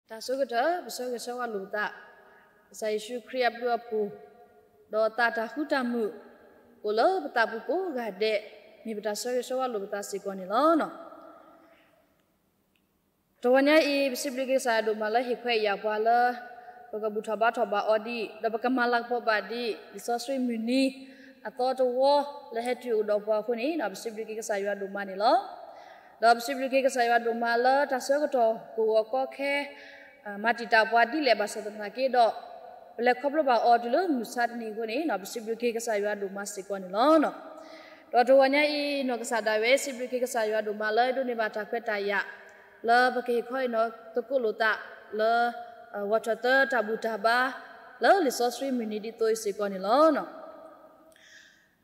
တၢ်ဆိကတၢၢ် ပဆၢဂ့ၤဆၢဝါလိာ်ပသး, ကစၢ်ယ့ၣ်ၡူးခရံာ်အဘျုးအဖှိၣ်, ဒီးသးတၢ်ဃူတၢ်မုာ်, အိၣ်လၢပသးပူၤကိးဂၤဒဲး, မ့ၢ်ပတၢ်ဆၢဂ့ၤဆၢဝါလိာ်ပသးစ့ၢ်ကီးန့ၣ်လီၤ. တဂီၤညါအံၤ ပစံးဘျုးက့ၤကစၢ်ယွၤဒိၣ်မးလၢဟ့ၣ်ခွဲးယာ်ပှၤလၢ ပကဘူၣ်ထီၣ်ဘါထီၣ်ဘၣ်အီၤဒံး, ဒီးပကမၤလၤကပီၤဘၣ်ဒံး လံာ်စီဆှံမုၢ်နံၤအသီတဝီ လၢဟဲတုၤအိၣ်ဒီးပှၤအဃိန့ၣ် ပစံးဘျုးက့ၤကစၢ်ယွၤဒိၣ်မးန့ၣ်လီၤ. ဒီးပစံးဘျုးက့ၤကစၢ်ယွၤဒိၣ်မးလၢတၢ်ဆၢကတီၢ်ကအိၣ်အကီခဲ မၤတံာ်တာ်ပှၤဒ်လဲၣ်ဘၣ်ဆၣ်သနာ်က့ဒီး ပလဲၤခီဖျိဘၣ်အီၤတုၤလၢမုၢ်ဆါတနံၤအဃိန့ၣ် ပစံးဘျုးက့ၤကစၢ်ယွၤဒိၣ်မးစ့ၢ်ကီးန့ၣ်လီၤ. ဒီးတဂီၤညါအံၤ နီၢ်ကစၢ်ဒၣ်ဝဲ စံးဘျုးက့ၤကစၢ်ယွၤဒိၣ်မးလၢဒိးန့ၢ်ဘၣ်တၢ်ခွဲးတၢ်ယာ် လၢပကဟ့ၣ်ခီဟ့ၣ်နီၤသကိးလိာ်သးလၢ ဂီၤထီၣ်သၢတၢ်ဘူၣ်တၢ်ဘါ လၢလံာ်စီဆှံမုၢ်နံၤဒ်သိးအံၤစ့ၢ်ကီးန့ၣ်လီၤ.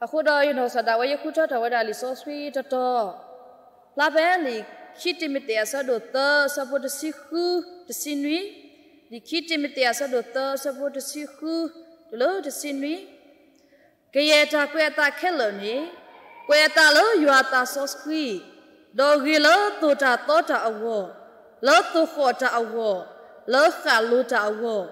အဃိဒီးယနီၢ်ကစၢ်ဒၣ်ဝဲ ယဃုထၢထီၣ်ဝဲဒၣ်လံာ်စီဆှံတတီၤ ဖျါဖဲလံာ်ခံတံၤမသ့းအဆၢဒိၣ်သၢ အဆၢဖိတဆံဃု တဆံနွံ, လံာ်ခံတံၤမသ့းအဆၢဒိၣ်သၢ အဆၢဖိတဆံဃု တုၤလၢတဆံနွံ, ကယဲၢ်တၢ်ကွဲးအသးခဲလၢာ်န့ၣ် ကွဲးအသးလၢယွၤအသးစီဆှံ, ဒီးဂ့ၤလၢသိၣ်တၢ်သီတၢ်အဂီၢ်, လၢသိၣ်ဃီၣ်တၢ်အဂီၢ်, လၢဃၣ်လိၤတၢ်အဂီၢ်,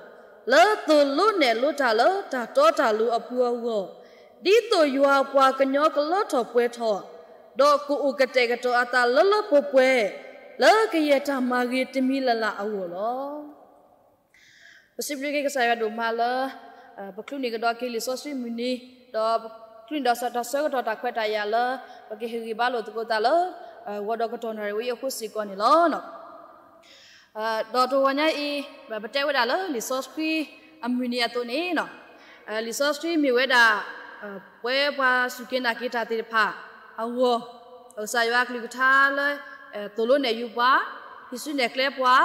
လၢသိၣ်လိနဲၣ်လိတၢ်လၢတၢ်တီတၢ်လိၤအပူၤအဂီၢ်, ဒ်သိးယွၤအပှၤကညီကလၢထီၣ်ပှဲၤထီၣ်, ဒီးကအိၣ်ကတဲာ်ကတီၤအသးလၢလၢပှဲၤပှဲၤ, လၢကယဲၢ်တၢ်မၤဂ့ၤတမံၤလၢ်လၢ်အဂီၢ်လီၤ. ပစံးဘျုးက့ၤကစၢ်ယွၤဒိၣ်မးလၢ ပချုးန့ၢ်ကဒီးက့ၤလံာ်စီဆှံမုၢ်နံၤ, ဒီးပချုးန့ၢ်ဒီးတၢ်ဆၢကတီၢ်တၢ်ခွဲးတၢ်ယာ်လၢ ပကဟ့ၣ်ဂံၢ်ဘါလိာ်သကိးသးလၢ ဂီၤဒီးကတီၢ်နၣ်ရံၣ်ဝဲအံၤအဃိစ့ၢ်ကီးန့ၣ်လီၤ. ဒီးတဂီၤညါအံၤ ပတဲဝဲဒၣ်လၢလံာ်စီဆှံအမုၢ်နံၤအသိးန့ၣ် လံာ်စီဆှံမ့ၢ်ဝဲဒၣ် ပဝဲပှၤစူၢ်က့ၤနာ်က့ၤတၢ်သ့ၣ်တဖၣ်အဂီၢ်, ကစၢ်ယွၤအကလုၢ်ကထါလၢ သိၣ်လိနဲၣ်ယူၤပှၤ, ဟံးစုနဲၣ်ကျဲပှၤ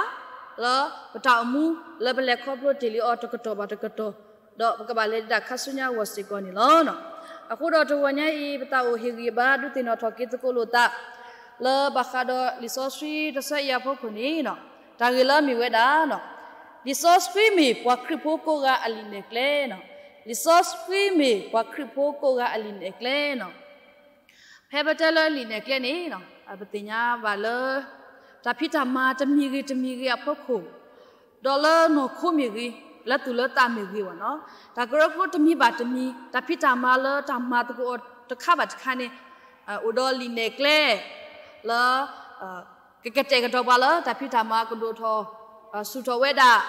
လၢပတၢ်အိၣ်မူလၢပလဲၤခီဖျိတ့ၢ်လံအီၤတကတီၢ်ဘၣ်တကတီၢ်, ဒီးပကဘၣ်လဲၤဒၣ်ခါဆူညါအဂီၢ်စ့ၢ်ကီးန့ၣ်လီၤ. အဃိဒီးတဂီၤညါအံၤ ပသးအိၣ်ဟ့ၣ်ဂံၢ်ဘါဒုးသ့ၣ်နီၣ်ထီၣ်က့ၤသကိးလိာ်သး လၢဘၣ်ဃးဒီးလံာ်စီဆှံတဆၢအံၤအဖီခိၣ်န့ၣ် တၢ်ဂ့ၢ်လၢအမ့ၢ်ဝဲဒၣ် လံာ်စီဆှံမ့ၢ်ပှၤခရံာ်ဖိကိးဂၤအလံာ်နဲၣ်ကျဲ, လံာ်စီဆှံမ့ၢ်ပှၤခရံာ်ဖိကိးဂၤအလံာ်နဲၣ်ကျဲ. ဖဲပတဲလၢလံာ်နဲၣ်ကျဲန့ၣ် ပသ့ၣ်ညါဘၣ်လၢ တၢ်ဖံးတၢ်မၤတမံၤဂ့ၤတမံၤဂ့ၤအဖီခိၣ်, ဒီးလၢနီၢ်ခိမ့ၢ်ဂ့ၤ, လၢသူၣ်လၢသးမ့ၢ်ဂ့ၤဘၣ်နီၤ, တၢ်ကရၢကရိတမံၤဘၣ်တမံၤ တၢ်ဖံးတၢ်မၤလၢတၢ်မၤသကိးအီၤတခါဘၣ်တခါန့ၣ် အိၣ်ဒီးလံာ်နဲၣ်ကျဲ လၢ ကကတဲာ်ကတီၤပှၤလၢတၢ်ဖံးတၢ်မၤကဒိၣ်ထီၣ် ဆူၣ်ထီၣ်ဝဲဒၣ်,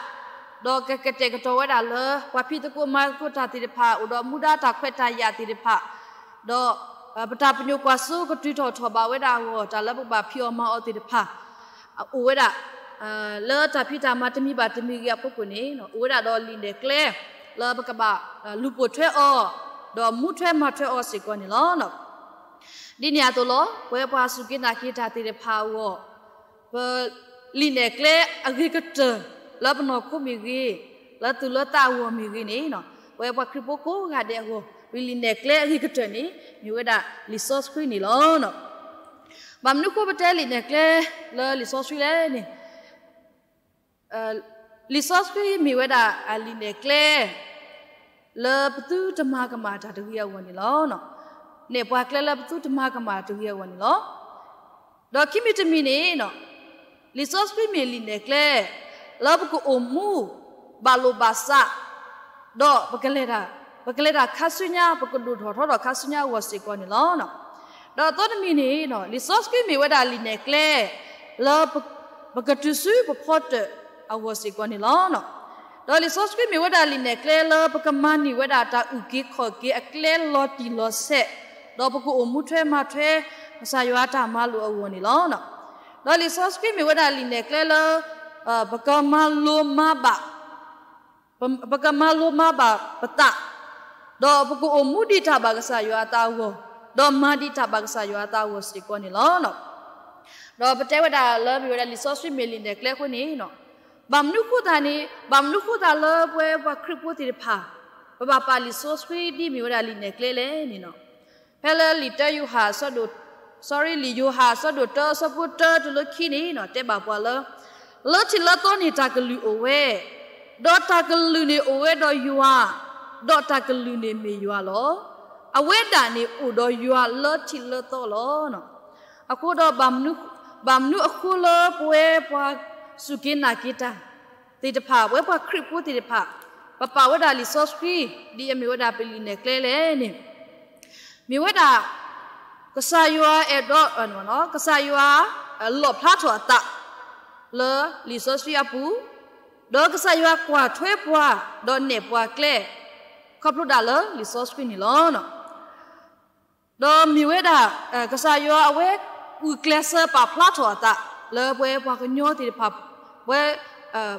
ဒီးကကတဲာ်ကတီၤဝဲဒၣ်လၢ ပှၤဖံးသကိးမၤသကိးတၢ်သ့ၣ်တဖၣ် အိၣ်ဒီးမူဒါတၢ်ခွဲးတၢ်ယာ်သ့ၣ်တဖၣ်, ဒီး ပတၢ်ပညိၣ်ကွၢ်စိကတုၤထီၣ်ထီၣ်ဘၣ်ဝဲဒၣ်အဂီၢ် တၢ်လၢပကဘၣ်ဖံးအီၤမၤအီၤသ့ၣ်တဖၣ် အိၣ်ဝဲဒၣ် လၢတၢ်ဖံးတၢ်မၤတမံၤဘၣ်တမံၤဂ့ၤအဖီခိၣ်န့ၣ် အိၣ်ဝဲဒၣ်ဒီးလံာ်နဲၣ်ကျဲ လၢပကဘၣ်လူၤပိာ်ထွဲအီၤ, ဒီးမူထွဲမၤထွဲအီၤစ့ၢ်ကီးန့ၣ်လီၤ. ဒ်န့ၣ်အသိးလီၤ ပဝဲပှၤစူၢ်က့ၤနာ်က့ၤတၢ်သ့ၣ်တဖၣ်အဂီၢ် ပလံာ်နဲၣ်ကျဲအဂ့ၤကတၢၢ် လၢပနီၢ်ခိမ့ၢ်ဂ့ၤ, လၢသူၣ်လၢသးအဂီၢ်မ့ၢ်ဂ့ၤန့ၣ် ပဝဲပှၤခရံာ်ဖိကိးဂၤဒဲးအဂီၢ် ပလံာ်နဲၣ်ကျဲအဂ့ၤကတၢၢ်န့ၣ် မ့ၢ်ဝဲဒၣ်လံာ်စီဆှံန့ၣ်လီၤ. ဘၣ်မနုၤအဃိပတဲလံာ်နဲၣ်ကျဲလၢလံာ်စီဆှံလဲၣ်န့ၣ် လံာ်စီဆှံမ့ၢ်ဝဲဒၣ်အလံာ်နဲၣ်ကျဲ လၢပသုတမၤကမၣ်တၢ်တဂ့ၤအဂီၢ်န့ၣ်လီၤ. နဲၣ်ပှၤကျဲလၢပသုတမၤကမၣ်တၢ်တဂ့ၤအဂီၢ်န့ၣ်လီၤ. ဒီးခံမံၤတမံၤန့ၣ် လံာ်စီဆှံမ့ၢ်လံာ်နဲၣ်ကျဲ လၢပကအိၣ်မူ ဘၣ်လိာ်ဘၣ်စး ဒီး ပကလဲၤတၢ်ခါဆူညါ ပကဒိၣ်ထီၣ်ထီထီၣ်ခါဆူညါအဂီၢ်စ့ၢ်ကီးန့ၣ်လီၤ. ဒီးအသီတမံၤန့ၣ် လံာ်စီဆှံမ့ၢ်ဝဲဒၣ်လံာ်နဲၣ်ကျဲ လၢ ပကတုၤဆူပဖီတၢၣ်အဂီၢ်စ့ၢ်ကီးန့ၣ်လီၤ. ဒီးလံာ်စီဆှံမ့ၢ်ဝဲဒၣ်လံာ်နဲၣ်ကျဲလၢပကမၤန့ၢ်ဝဲဒၣ်တၢ်အုၣ်က့ၤခီၣ်က့ၤအကျဲလီၤတံၢ်လီၤဆဲး, ဒီးပကအိၣ်မူထွဲမၤထွဲ ကစၢ်ယွၤအတၢ်မၤလိာ်အဂီၢ်န့ၣ်လီၤ. ဒီးလံာ်စီဆှံမ့ၢ်ဝဲဒၣ်လံာ်နဲၣ်ကျဲလၢ ပကမၤလိမၤဘၣ် ပကမၤလိမၤဘၣ်ပသး, ဒီးပကအိၣ်မူဒံးတၢ်ဘၣ်ကစၢ်ယွၤအသးအဂီၢ်, ဒီးမၤဒံးတၢ်ဘၣ်ကစၢ်ယွၤအသးအဂီၢ်စ့ၢ်ကီးန့ၣ်လီၤ. ဒီးပတဲဝဲဒၣ်လၢမ့ၢ်ဝဲဒၣ်လံာ်စီဆှံမ့ၢ်လံာ်နဲၣ်ကျဲအဃိန့ၣ်, ဘၣ်မနုၤဃိသတးန့ၣ် ဘၣ်မနုၤဃိသတးလၢပဝဲပှၤခရံာ်ဖိသ့ၣ်တဖၣ် ပဘၣ်ပာ်လံာ်စီဆှံဒ်မ့ၢ်ဝဲဒၣ်လံာ်နဲၣ်ကျဲလဲၣ်န့ၣ်, ဖဲလၢလံာ်တၢယိၤဟၣ်အဆၢဒိၣ်, sorry လံာ်ယိၤဟၣ်အဆၢဒိၣ်တၢအဆၢဖိတၢတုၤလၢခံန့ၣ် တဲဘၣ်ပှၤလၢ လၢထံးလၢသီန့ၣ်တၢ်ကလုၢ်အိၣ်ဝဲ, ဒီးတၢ်ကလုၢ်န့ၣ်အိၣ်ဝဲဒီးယွၤ, ဒီးတၢ်ကလုၢ်န့ၣ်မ့ၢ်ယွၤလီၤ. အဝဲဒၣ်န့ၣ်အိၣ်ဒီးယွၤလၢထံးလၢသီလီၤ. အဃိဒီး ဘၣ်မနုၤအဃိလၢပဝဲပှၤစူၢ်က့ၤနာ်က့ၤတၢ် သ့ၣ်တဖၣ် ပဝဲပှၤခရံာ်ဖိသ့ၣ်တဖၣ် ပပာ်ဝဲဒၣ်လံာ်စီဆှံ ဒ်အမ့ၢ်ဝဲဒၣ်ပလံာ်နဲၣ်ကျဲလဲၣ်န့ၣ် မ့ၢ်ဝဲဒၣ် ကစၢ်ယွၤအဲၣ်ဒိး ကစၢ်ယွၤ လီၣ်ဖျါထီၣ်အသး လၢလံာ်စီဆှံအပူၤ, ဒီးကစၢ်ယွၤကွၢ်ထွဲပှၤ ဒီးနဲၣ်ပှၤကျဲ ခီဖျိဒၣ်လၢလံာ်စီဆှံန့ၣ်လီၤ. ဒီးမ့ၢ်ဝဲဒၣ် ကစၢ်ယွၤအဝဲ ဂုာ်ကျဲးစၢးပာ်ဖျါထီၣ်အသး လၢပဝဲပှၤကညီသ့ၣ်တဖၣ် ပဝဲ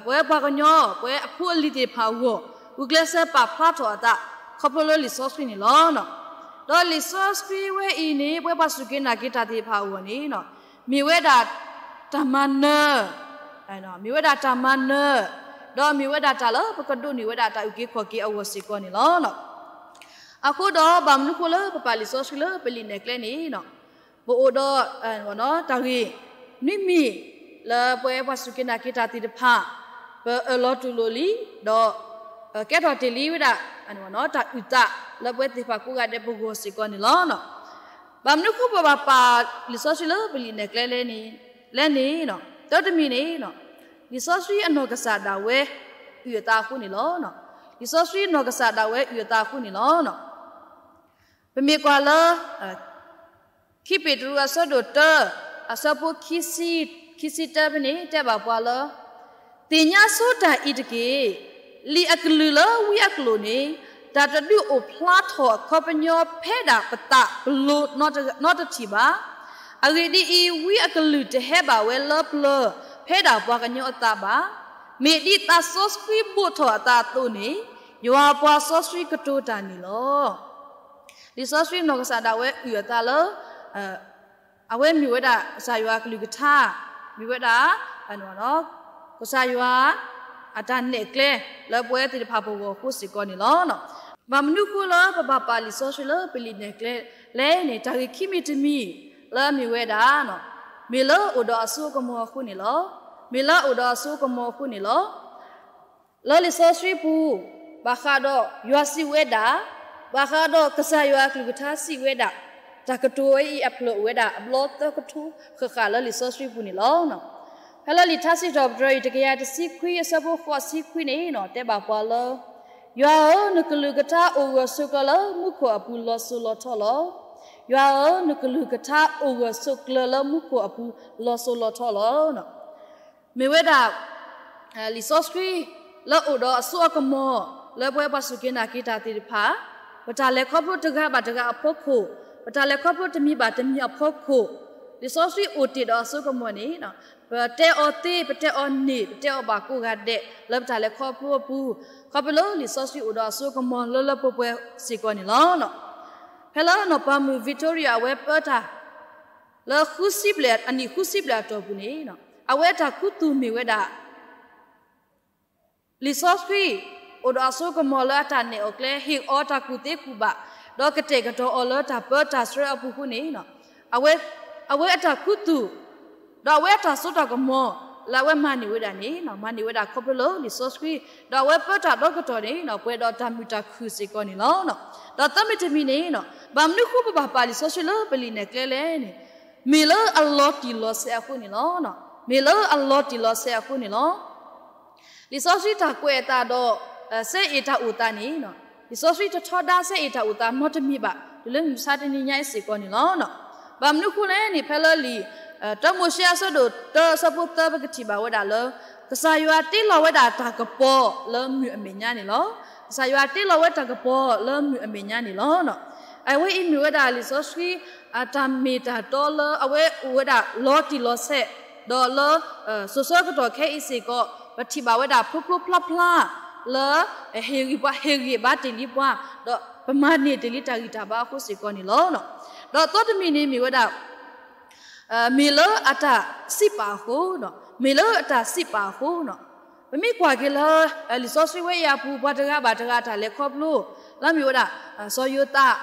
ပဝဲပှၤကညီ ပဝဲအဖိအလံၤသ့ၣ်တဖၣ်အဂီၢ် ဂုာ်ကျဲးစၢးပာ်ဖျါထီၣ်အသး ခီဖျိလၢလံာ်စီဆှံန့ၣ်လီၤ. ဒီးလံာ်စီဆှံဝဲအံၤန့ၣ် ပဝဲပှၤစူၢ်က့ၤနာ်က့ၤတၢ်သ့ၣ်တဖၣ်အဂီၢ်န့ၣ် မ့ၢ်ဝဲဒၣ်တၢ်မၤနၢၤ မ့ၢ်ဝဲဒၣ်တၢ်မၤနၢၤ ဒီးမ့ၢ်ဝဲဒၣ်တၢ်လၢပကဒိးန့ၢ်ဝဲဒၣ်တၢ်အုၣ်က့ၤခီၣ်က့ၤအဂီၢ်စ့ၢ်ကီးန့ၣ်လီၤ. အဃိဒီးဘၣ်မနုၤဃိလၢပပာ်လံာ်စီဆှံလၢပလံာ်နဲၣ်ကျဲန့ၣ် ပအိၣ်ဒီး တၢ်ဂ့ၢ် နွံမံၤ လၢပဝဲပှၤစူၢ်က့ၤနာ်က့ၤတၢ်သ့ၣ်တဖၣ် ပအၢၣ်လီၤတူၢ်လိာ်လံ ဒီး ကဲထီၣ်တ့ၢ်လံဝဲဒၣ် တၢ်အုၣ်သး လၢပဝဲသ့ၣ်တဖၣ်ကိးဂၤဒဲးပဂီၢ်စ့ၢ်ကီးန့ၣ်လီၤ. ဘၣ်မနုၤဃိပဘၣ်ပာ်လံာ်စီဆှံလၢပလံာ်နဲၣ်ကျဲလဲၣ်န့ၣ် လဲၣ်န့ၣ် တၢတမံၤန့ၣ် လံာ်စီဆှံအနီၢ်ကစၢ်ဒၣ်ဝဲ အုၣ်အသးအဃိန့ၣ်လီၤ. လံာ်စီဆှံအနီၢ်ကစၢ်ဒၣ်ဝဲအုၣ်အသးအဃိန့ၣ်လီၤ. ပမ့ၢ်ကွၢ်လၢ ခံပ့းတရူးအဆၢဒိၣ်တၢ အဆၢဖိ ခံဆံတၢဖဲန့ၣ် တဲဘၣ်ပှၤလၢ သ့ၣ်ညါဆိတၢ်အံၤတက့ၢ်. လံာ်အကလုၢ်လၢဝံအကျိာ်န့ၣ် တၢ်တဒုးအိၣ်ဖျါထီၣ်အခီပညီဖဲဒၣ်ပသးပလိၤနီတထံၣ်ဘၣ်. အဂ့ၢ်ဒ်အံၤ, ဝံအကလုၢ်တဟဲဘၣ်ဝဲလၢပျၢၤ ဖဲဒၣ်ပှၤကညီအသးဘၣ်. မ့ၢ်ဒ်သးစီဆှံဘိးထီၣ်အသးအသိးန့ၣ် ယွၤပှၤစီဆှံကတိၤတၢ်န့ၣ်လီၤ. လံာ်စီဆှံနီၢ်ကစၢ်ဒၣ်ဝဲအုၣ်အသးလၢ အဝဲမ့ၢ်ဝဲဒၣ်ကစၢ်ယွၤအကလုၢ်ကထါ, မ့ၢ်ဝဲဒၣ် ကစၢ်ယွၤ အတၢ်နဲၣ်ကျဲ လၢပဝဲသ့ၣ်တဖၣ်ပဂီၢ်အဃိစ့ၢ်ကီးန့ၣ်လီၤ. ဘၣ်မနုၤဃိလၢပဘၣ်ပာ်လံာ်စီဆှံလၢပလံာ်နဲၣ်ကျဲလဲၣ်န့ၣ် တၢ်ဂ့ၢ်ခံမံၤတမံၤ လၢအမ့ၢ်ဝဲဒၣ် မ့ၢ်လၢအိၣ်ဒီးအစိအကမီၤအဃိန့ၣ်လီၤ. မ့ၢ်လၢအိၣ်ဒီးအစိအကမီၤအဃိန့ၣ်လီၤ. လၢလံာ်စီဆှံပူၤ ဘၣ်ဃးဒီးယွၤစံးဝဲဒၣ်, ဘၣ်ဃးဒီးကစၢ်ယွၤအကလုၢ်ကထါစံးဝဲဒၣ်, တၢ်ကတိၤဝဲအံၤအဖျၢၣ်အိၣ်ဝဲဒၣ်အဘျီသၢကထိဃၣ်ဃၣ်လၢလံာ်စီဆှံပူၤန့ၣ်လီၤ. ဖဲလၢလံာ်ထါစံးထီၣ်ပတြၢၤအံၤ တကယၤတဆံခွံ အဆၢဖိဃိးဆံခွံန့ၣ် တဲဘၣ်ပှၤလၢ ယွၤဧၢ, နကလုၢ်ကထါအိၣ်ဂၢၢ်ဆိးကျၢၤလၢမူခိၣ်အပူၤလီၤစိၤလီၤထီလီၤ. ယွၤဧၢ, နကလုၢ်ကထါအိၣ်ဂၢၢ်ဆိးကျၢၤလၢမူခိၣ်အပူၤလီၤစိၤလီၤထီလီၤ. မ့ၢ်ဝဲဒၣ် လံာ်စီဆှံ လၢအိၣ်ဒီးအစိအကမီၤ လၢပဝဲပှၤစူၢ်က့ၤနာ်က့ၤတၢ်သ့ၣ်တဖၣ်, ပတၢ်လဲၤခီဖျိတဂၤဘၣ်တဂၤအဖီခိၣ်, ပတၢ်လဲၤခီဖျိတမံၤဘၣ်တမံၤအဖီခိၣ်, လံာ်စီဆှံအိၣ်တ့ၢ်ဒီးအစိအကမီၤန့ၣ် ပတဲအီၤသ့, ပတဲအီၤန့ၢ်, ပတဲအီၤဘၣ်ကိးဂၤဒဲး လၢပတၢ်လဲၤခီဖျိအပူၤ, ခီဖျိလၢလံာ်စီဆှံအိၣ်ဒီးအစိအကမီၤလၢလၢပှဲၤပှဲၤစ့ၢ်ကီးန့ၣ်လီၤ. ဖဲလၢနီၢ်ပၤမုၣ် Victoria အဝဲပၢတၢ် လၢဃုဆံဘျဲၣ် အနံၣ်ဃုဆံဘျဲၣ်အတီၢ်ပူၤန့ၣ် အဝဲအတၢ်ခူသူၣ်မ့ၢ်ဝဲဒၣ် လံာ်စီဆှံ အိၣ်ဒီးအစိကမီၤလၢအတၢ်နဲၣ်အီၤကျဲ ဟ့ၣ်အီၤတၢ်ကူၣ်သ့ကူၣ်ဘၣ်, ဒီးကတဲာ်ကတီၤအီၤလၢတၢ်ပၢတၢ်ဆှၢအပူၤအဃိန့ၣ် အဝဲအတၢ်ခူသူၣ် ဒီးအဝဲအတၢ်စိတၢ်ကမီၤ လၢအဝဲမၤန့ၢ်ဝဲဒၣ်န့ၣ် မၤန့ၢ်ဝဲဒၣ်ခီဖျိလၢလံာ်စီဆှံ, ဒီးအဝဲပၢတၢ်ဒီကတီၢ်န့ၣ် ပှဲၤဒီးတၢ်မုာ်တၢ်ခုၣ်စ့ၢ်ကီးန့ၣ်လီၤ. ဒီးသၢမံၤတမံၤန့ၣ် ဘၣ်မနုၤဃိပဘၣ်ပာ်လံာ်စီဆှံလၢပလံာ်နဲၣ်ကျဲလဲၣ်န့ၣ် မ့ၢ်လၢအလီၤတံၢ်လီၤဆဲးအဃိန့ၣ်လီၤ. မ့ၢ်လၢအလီၤတံၢ်လီၤဆဲးအဃိန့ၣ်လီၤ. လံာ်စီဆှံတၢ်ကွဲးအသးဒီး စဲအ့ၣ်တၢ်အိၣ်သးန့ၣ် လံာ်စီဆှံတထီဒါစဲအ့ၣ်တၢ်အိၣ်သးနီတမံၤဘၣ် တုၤလၢမုၢ်မဆါတနံၤညါအံၤစ့ၢ်ကီးန့ၣ်လီၤ. ဘၣ်မနုၤဃိလဲၣ်န့ၣ် ဖဲလၢလံာ် တၢမိၤၡ့အဆၢဒိၣ်တၢအဆၢဖိသၢ ပကထံၣ်ဘၣ်ဝဲဒၣ်လၢ ကစၢ်ယွၤတ့လီၤဝဲဒၣ်တၢ်ကပီၤလၢမုၢ်အမဲာ်ညါန့ၣ်လီၤ. ကစၢ်ယွၤတ့လီၤဝဲတၢ်ကပီၤလၢမုၢ်အမဲာ်ညါန့ၣ်လီၤ. အဝဲအံၤမ့ၢ်ဝဲဒၣ်လံာ်စီဆှံ တၢ်မ့ၢ်တၢ်တီလၢအဝဲအိၣ်ဝဲဒၣ်လီၤတံၢ်လီၤဆဲး, ဒီးလၢ စိၤဆၢကတီၢ်ခဲအံၤစ့ၢ်ကီး ပထံၣ်ဘၣ်ဝဲဒၣ်ဖျိဖျိဖျါဖျါ လၢ ဟ့ၣ်ဂံၢ်ပှၤ ဟ့ၣ်ဂံၢ်ဘါတ့ၢ်လံပှၤ, ဒီးပမၤန့ၢ်တ့ၢ်လံတၢ်ဂံၢ်တၢ်ဘါအဃိစ့ၢ်ကီးန့ၣ်လီၤ. ဒီးသီတမံၤန့ၣ်မ့ၢ်ဝဲဒၣ် မ့ၢ်လၢအတၢ်စံးပာ်အဃိ, မ့ၢ်လၢအတၢ်စံးပာ်အဃိ, ပမ့ၢ်ကွၢ်က့ၤလၢ လံာ်စီဆှံဝဲအံၤအပူၤ ပှၤတဂၤဘၣ်တဂၤအတၢ်လဲၤခီဖျိ လၢမ့ၢ်ဝဲဒၣ် စီၤယိၤသး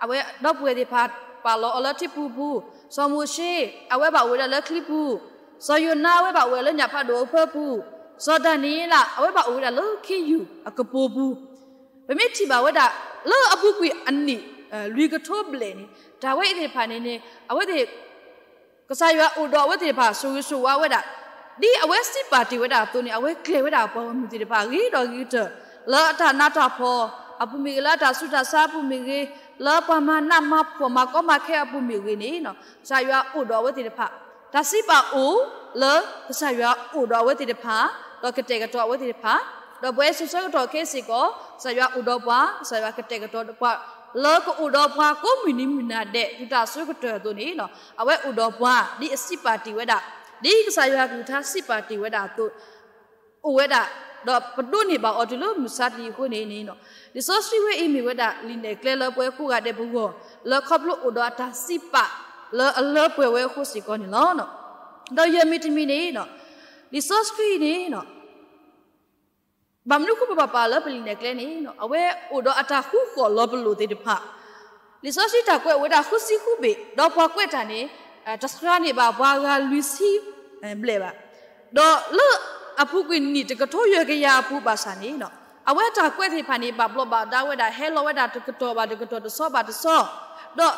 အဝဲဒီပုၢ်ဝဲၢ်သ့ၣ်တဖၣ် ပာ်လီၤအီၤလၢထံပူၤပူၤ, စီၤမိၤၡ့ အဝဲဘၣ်အိၣ်ဝဲဒၣ်လၢချံပူၤ, စီၤယိၤနါ အဝဲဘၣ်အိၣ်ဝဲလၢညၣ်ဖးဒိၣ်အဖၢပူၤ, စီၤဒၤနံးယ့လး အဝဲဘၣ်အိၣ်ဝဲဒၣ်လၢခ့ယုၢ်အကပိာ်ပူၤ, ပမ့ၢ်ထံၣ်ဘၣ်ဝဲဒၣ် လၢအပူၤကွံာ်အနံၣ် လွံၢ်ကထိဘျဲၣ်န့ၣ် တၢ်ဝဲအံၤသ့ၣ်တဖၣ်န့ၣ်န့ၣ် အဝဲသ့ၣ် ကစၢ်ယွၤအိၣ်ဒီးအဝဲသ့ၣ်တဖၣ် ဆိၣ်ဂ့ၤဆိၣ်ဝါဝဲဒၣ် ဒ်အဝဲစံးပာ်တ့ၢ်ဝဲဒၣ်အသိးန့ၣ် အဝဲကျဲၤဝဲဒၣ်ပှၤဂီၢ်မုၢ်သ့ၣ်တဖၣ် ဂ့ၤဒီးဂ့ၤကတၢၢ် လၢအတၢ်နးတၢ်ဖှီၣ်အပူၤမ့ၢ်ဂ့ၤ, လၢအတၢ်ဆူးတၢ်ဆါအပူၤမ့ၢ်ဂ့ၤ, လၢပှၤမၤနးမၤဖှီၣ်မၤကီမၤခဲအပူၤမ့ၢ်ဂ့ၤန့ၣ်, ကစၢ်ယွၤအိၣ်ဒီးအဝဲသ့ၣ်တဖၣ်, တၢ်စံးပာ်အိၣ်လၢကစၢ်ယွၤအိၣ်ဒီးအဝဲသ့ၣ်တဖၣ်, ဒီးကတဲာ်ကတီၤအဝဲသ့ၣ်တဖၣ်, ဒီးပဝဲစိၤဆၢကတီၢ်ခဲအံၤစ့ၢ်ကီး ကစၢ်ယွၤအိၣ်ဒီးပှၤ, ကစၢ်ယွၤကတဲာ်ကတီၤပှၤ လၢကအိၣ်ဒီးပှၤကိးမုၢ်နံၤမုၢ်နၤဒဲး တုၤတၢ်အစိၤကတၢၢ်အသိးန့ၣ်, အဝဲအိၣ်ဒီးပှၤ ဒ်အစံးပာ်တ့ၢ်ဝဲဒၣ်, ဒ်ကစၢ်ယွၤအကလုၢ်ကထါစံးပာ်တ့ၢ်ဝဲဒၣ်အသိး အိၣ်ဝဲဒၣ်, ဒီးပဒိးန့ၢ်ဘၣ်အီၤတုၤလၢမုၢ်ဆါတနံၤအဃိန့ၣ်, လံာ်စီဆှံဝဲအံၤမ့ၢ်ဝဲဒၣ်လံာ်နဲၣ်ကျဲလၢပဝဲကိးဂၤဒဲးပဂီၢ်, လၢခီဖျိအိၣ်ဒီးအတၢ်စံးပာ်လၢအလၢပှဲၤဝဲအဃိစ့ၢ်ကီးန့ၣ်လီၤ. ဒီးယဲၢ်မံၤတမံၤန့ၣ်, လံာ်စီဆှံန့ၣ် ဘၣ်မနုၤအဃိပဘၣ်ပာ်လၢပလံာ်နဲၣ်ကျဲန့ၣ်, အဝဲအိၣ်ဒီးအတၢ်ဃူဃီၣ်လီၤပလိာ်သ့ၣ်တဖၣ်, လံာ်စီဆှံတၢ်ကွဲးအိၣ်ဝဲဒၣ်ဃုဆံဃုဘ့ၣ်, ဒီးပှၤကွဲးတၢ်န့ၣ် တစှၤန့ၢ်ဘၣ်ပှၤဂၤလွံၢ်ဆံဘျဲၣ်ဘၣ်. ဒီးလၢအပူၤကွံာ်နံၣ်တကထိယဲၢ်ကယၤအပူၤဘၣ်ဆၣ်န့ၣ်, အဝဲတၢ်ကွဲးသ့ၣ်တဖၣ်န့ၣ် ဘၣ်ဘျီးဘၣ်ဒါဝဲဒၣ် ဟဲလီၤဝဲဒၣ်တကတီၢ်ဘၣ်တကတီၢ် တဆီဘၣ်တဆီ, ဒီး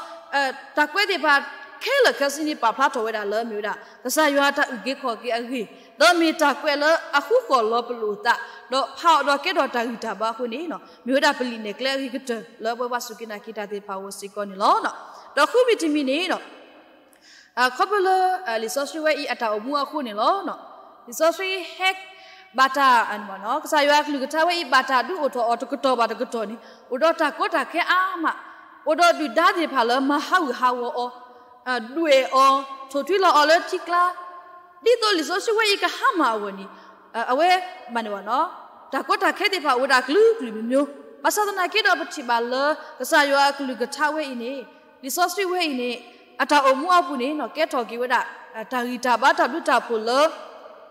တၢ်ကွဲးသ့ၣ်တဖၣ်ခဲလၢာ်ခဲဆ့န့ၣ် ပာ်ဖျါထီၣ်ဝဲဒၣ်လၢမ့ၢ်ဝဲဒၣ် ကစၢ်ယွၤတၢ်အုၣ်က့ၤခီၣ်က့ၤအဂ့ၢ်, ဒီးမ့ၢ်တၢ်ကွဲးလၢအဃူဃီၣ်လီၤပလိာ်အသး, ဒီးဖးအီၤဒီးကဲထီၣ်တၢ်ဂံၢ်တၢ်ဘါအဃိန့ၣ်, မ့ၢ်ဝဲဒၣ်ပလံာ်နဲၣ်ကျဲအဂ့ၤကတၢၢ်လၢပဝဲပှၤစူၢ်က့ၤနာ်က့ၤတၢ်သ့ၣ်တဖၣ်အဂီၢ်စ့ၢ်ကီးန့ၣ်လီၤ. ဒီးဃုမံၤတမံၤန့ၣ် ခီဖျိလၢလံာ်စီဆှံဝဲအံၤအတၢ်အိၣ်မူအဃိန့ၣ်လီၤ. လံာ်စီဆှံဟဲဘၣ်တၢ်, ကစၢ်ယွၤအကလုၢ်ကထါဝဲအံၤ ဘၣ်တၢ်ဒုးအိၣ်ထီၣ်အီၤတကတီၢ်ဘၣ်တကတီၢ်န့ၣ် အိၣ်ဒီးတၢ်ကီတၢ်ခဲအါမး, အိၣ်ဒီးဒုၣ်ဒါသ့ၣ်တဖၣ်လၢမၤဟးဂူာ်ဟးဂီၤအီၤ, ဒွဲၣ်အီၤ, ထိၣ်ထွံလီၤအီၤလၢထံကျါ, ဒ်သိးလံာ်စီဆှံဝဲအံၤကဟါမၢ်အဂီၢ်န့ၣ်, အဝဲ, တၢ်ကီတၢ်ခဲသ့ၣ်တဖၣ်အိၣ်ဝဲဒၣ်ကလုာ်ကလုာ်မံၤမံၤ, ဘၣ်ဆၣ်သနာ်က့ဒီးပထံၣ်ဘၣ်လၢ ကစၢ်ယွၤအကလုၢ်ကထါဝဲအံၤန့ၣ်, လံာ်စီဆှံဝဲအံၤန့ၣ်, အတၢ်အိၣ်မူအပူၤန့ၣ် ကဲထီၣ်က့ၤဝဲဒၣ် တၢ်ဂံၢ်တၢ်ဘါတၢ်ဘျုးတၢ်ဖှိၣ်လၢ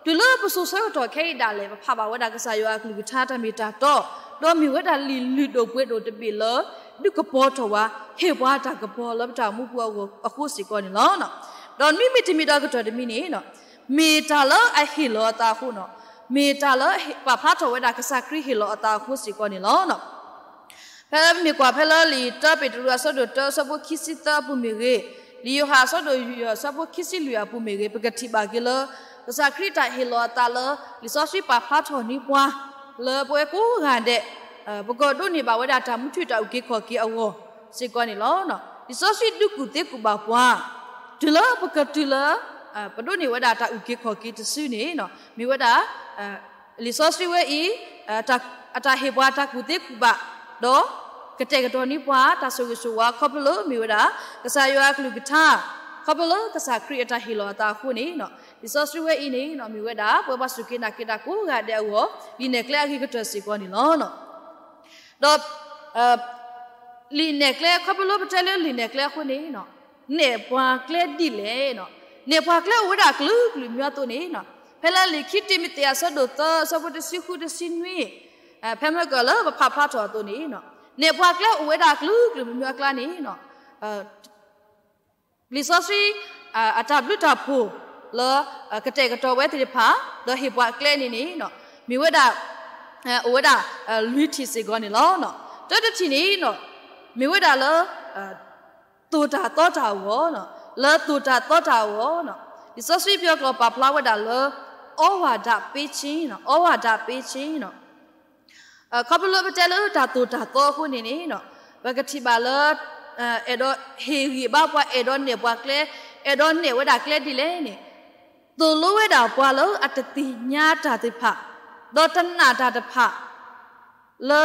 တုၤလၢပစိၤဆၢကတီၢ်ခဲအံၤဒၣ်လဲာ် ပဖးဘၣ်ဝဲဒၣ်ကစၢ်ယွၤအကလုၢ်ကထါတၢ်မ့ၢ်တၢ်တီ, ဒီးမ့ၢ်ဝဲဒၣ်လံာ်လုၢ်ဒိၣ်ပှ့ၤဒိၣ်တဘ့ၣ်လၢ ဒုးကပီၤထီၣ်ဝဲ, ဟ့ၣ်ပှၤတၢ်ကပီၤလၢပတၢ်အိၣ်မူပူၤအဂီၢ်အဃိစ့ၢ်ကီးန့ၣ်လီၤ. ဒီးနွံမံၤတမံၤဒီးကတၢၢ်တမံၤန့ၣ်, မ့ၢ်တၢ်လၢအဟ့ၣ်လီၤအသးအဃိန့ၣ်, မ့ၢ်တၢ်လၢပာ်ဖျါထီၣ်ဝဲဒၣ်ကစၢ်ခရံာ်ဟ့ၣ်လီၤအသးအဃိစ့ၢ်ကီးန့ၣ်လီၤ. ဖဲမ့ၢ်ကွၢ်ဖဲလၢလံာ်တၢပ့းတရူးအဆၢဒိၣ်တၢအဆၢဖိခံဆံသၢအပူၤမ့ၢ်ဂ့ၤ, လံာ်ယိၤဟၣ်အဆၢဒိၣ်ယဲၢ်အဆၢဖိခံဆံလွံၢ်အပူၤမ့ၢ်ဂ့ၤ, ပကထံၣ်ဘၣ်က့ၤလၢ ကစၢ်ခရံာ်တၢ်ဟ့ၣ်လီၤအသးလၢ လံာ်စီဆှံပာ်ဖျါထီၣ်န့ၢ်ပှၤ လၢပဝဲကိးဂၤဒဲး ပကဒိးန့ၢ်ဘၣ်ဝဲဒၣ်တၢ်မူထူတၢ်အုၣ်က့ၤခီၣ်က့ၤအဂီၢ်စ့ၢ်ကီးန့ၣ်လီၤ. လံာ်စီဆှံဒုးကူၣ်သ့ကူၣ်ဘၣ်ပှၤ တုၤလၢပကတုၤလၢ ပဒိးန့ၢ်ဝဲဒၣ်တၢ်အုၣ်က့ၤခီၣ်က့ၤတစုန့ၣ်, မ့ၢ်ဝဲဒၣ် လံာ်စီဆှံဝဲအံၤ အတၢ်ဟ့ၣ်ပှၤတၢ်ကူၣ်သ့ကူၣ်ဘၣ်, ဒီးကတဲာ်ကတီၤန့ၢ်ပှၤတၢ်ဆိၣ်ဂ့ၤဆိၣ်ဝါခီဖျိလၢမ့ၢ်ဝဲဒၣ် ကစၢ်ယွၤအကလုၢ်ကထါ, ခီဖျိလၢကစၢ်ခရံာ်အတၢ်ဟ့ၣ်လီၤအသးအဃိန့ၣ်, လံာ်စီဆှံဝဲအံၤန့ၣ် မ့ၢ်ဝဲဒၣ် ပဝဲပှၤစူၢ်က့ၤနာ်က့ၤတၢ်ကိးဂၤဒဲးအဂီၢ် လံာ်နဲၣ်ကျဲအဂ့ၤကတၢၢ်စ့ၢ်ကီးန့ၣ်လီၤ. ဒီး လံာ်နဲၣ်ကျဲ ခီဖျိလၢပတဲလၢလံာ်နဲၣ်ကျဲအဃိန့ၣ်, နဲၣ်ပှၤကျဲဒ်လဲၣ်, နဲၣ်ပှၤကျဲအိၣ်ဝဲဒၣ်ကလုာ်ကလုာ်မံၤအသိးန့ၣ်, ဖဲလၢလံာ်ခံတံၤမသ့းအဆၢဒိၣ်သၢအဆၢဖိတဆံဃုတဆံနွံ, ဖဲမ့ၢ်ကလၢပဖးဖျါထီၣ်အသိးန့ၣ်, နဲၣ်ပှၤကျဲအိၣ်ဝဲဒၣ်ကလုာ်ကလုာ်မံၤမံၤအကျါန့ၣ် လံာ်စီဆှံ အတၢ်ဘျုးတၢ်ဖှိၣ်လၢ ကတဲာ်ကတီၤဝဲသ့ၣ်တဖၣ် ဒီးဟ့ၣ်ပှၤကျဲန့ၣ်န့ၣ် မ့ၢ်ဝဲဒၣ် အိၣ်ဝဲဒၣ် လွံၢ်ထံၣ်စ့ၢ်ကီးန့ၣ်လီၤ. တၢတထံၣ်န့ၣ် မ့ၢ်ဝဲဒၣ်လၢ သိၣ်တၢ်သီတၢ်အဂီၢ်, လၢသိၣ်တၢ်သီတၢ်အဂီၢ်, လံာ်စီဆှံပယီၤကျိာ်ပာ်ဖျါဝဲဒၣ်လၢ အီဝၣ်ဒၣ်ပ့ဆ့, အီဝၣ်ဒၣ်ပ့ဆ့ ခီဖျိလၢပတဲလၢတၢ်သိၣ်တၢ်သီအဃိန့ၣ်န့ၣ်, ပကထံၣ်ဘၣ်လၢ အဲၣ်ဒိးဟ့ၣ်ဂံၢ်ဘါပှၤ အဲၣ်ဒိးနဲၣ်ပှၤကျဲ, အဲၣ်ဒိးနဲၣ်ဝဲဒၣ်ကျဲဒ်လဲၣ်န့ၣ်, သိၣ်လိဝဲဒၣ်ပှၤလၢအတသ့ၣ်ညါတၢ်သ့ၣ်တဖၣ်, ဒီးတနာ်တၢ်တဖၣ် လၢ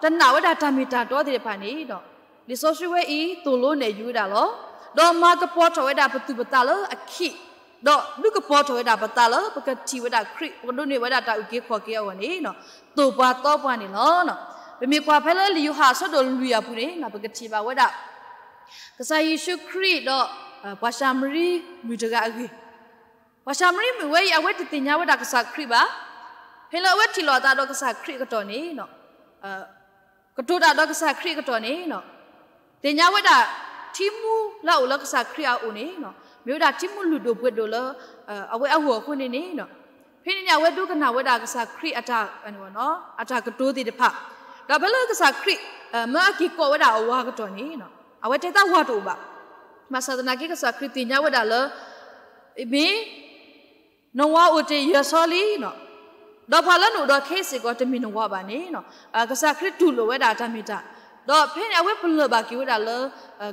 တနာ်ဝဲဒၣ်တၢ်မ့ၢ်တၢ်တီသ့ၣ်တဖၣ်န့ၣ်ဒီး လံာ်စီဆှံဝဲအံၤ သိၣ်လိနဲၣ်ယုၤဝဲဒၣ်လီၤ. ဒီးမၤကပီၤထီၣ်ဝဲဒၣ်ပသူၣ်ပသးလၢအခံး, ဒီးဒုးကပီၤထီၣ်ဝဲဒၣ်ပသးလၢပကထံၣ်ဝဲဒၣ်ခရံာ် ပကဒိးန့ၢ်ဝဲဒၣ်တၢ်အုၣ်က့ၤခီၣ်က့ၤအဂီၢ်န့ၣ် သိၣ်ပှၤသီပှၤန့ၣ်လီၤ. ပမ့ၢ်ကွၢ်ဖဲလၢလံာ်ယိၤဟၣ်အဆၢဒိၣ်လွံၢ်အပူၤန့ၣ် ပကထံၣ်ဘၣ်ဝဲဒၣ် ကစၢ်ယ့ၣ်ၡူးခရံာ်ဒီး ပှၤၡၤမရံမုၣ်တဂၤအဂ့ၢ်, ပှၤၡၤမရံမုၣ်ဝဲအံၤ အဝဲတသ့ၣ်ညါဝဲဒၣ်ကစၢ်ခရံာ်ဘၣ်. ဖဲလၢအဝဲထံၣ်လိာ်အသးဒီးကစၢ်ခရံာ်အကတီၢ်န့ၣ် ကတိၤတၢ်ဒီးကစၢ်ခရံာ်အကတီၢ်န့ၣ် သ့ၣ်ညါဝဲဒၣ် ထံမူလၢအအိၣ်လၢကစၢ်ခရံာ်အအိၣ်န့ၣ် မ့ၢ်ဝဲဒၣ်ထံမူလုၢ်ဒိၣ်ပှ့ၤဒိၣ်လၢ အဝဲအဂီၢ်အဃိန့ၣ်န့ၣ် ဖဲန့ၣ်န့ၣ် အဝဲဒိကနၣ်ဝဲဒၣ်ကစၢ်ခရံာ်အတၢ် အတၢ်ကတိၤသ့ၣ်တဖၣ်, ဒီးဖဲလၢကစၢ်ခရံာ် မၢအက့ၤကိးဝဲဒၣ်အဝၤအကတီၢ်န့ၣ် အဝဲတဲတၢ်ဝၤတအိၣ်ဘၣ်. ဘၣ်ဆၣ်သနာ်က့ ကစၢ်ခရံာ်သ့ၣ်ညါဝဲဒၣ်လၢ မ့ၢ် နဝၤအိၣ်တ့ၢ်ယဲၢ်ဆီလံ, ဒီးပှၤလၢနအိၣ်ဒီးခဲအံၤစ့ၢ်ကီးတမ့ၢ်နဝၤဘၣ်န့ၣ်, ကစၢ်ခရံာ်တူၢ်လိာ်ဝဲဒၣ်တၢ်မ့ၢ်တၢ်, ဒီးဖဲန့ၣ်အဝဲပလၢၢ်ဘၣ်က့ၤဝဲဒၣ်လၢ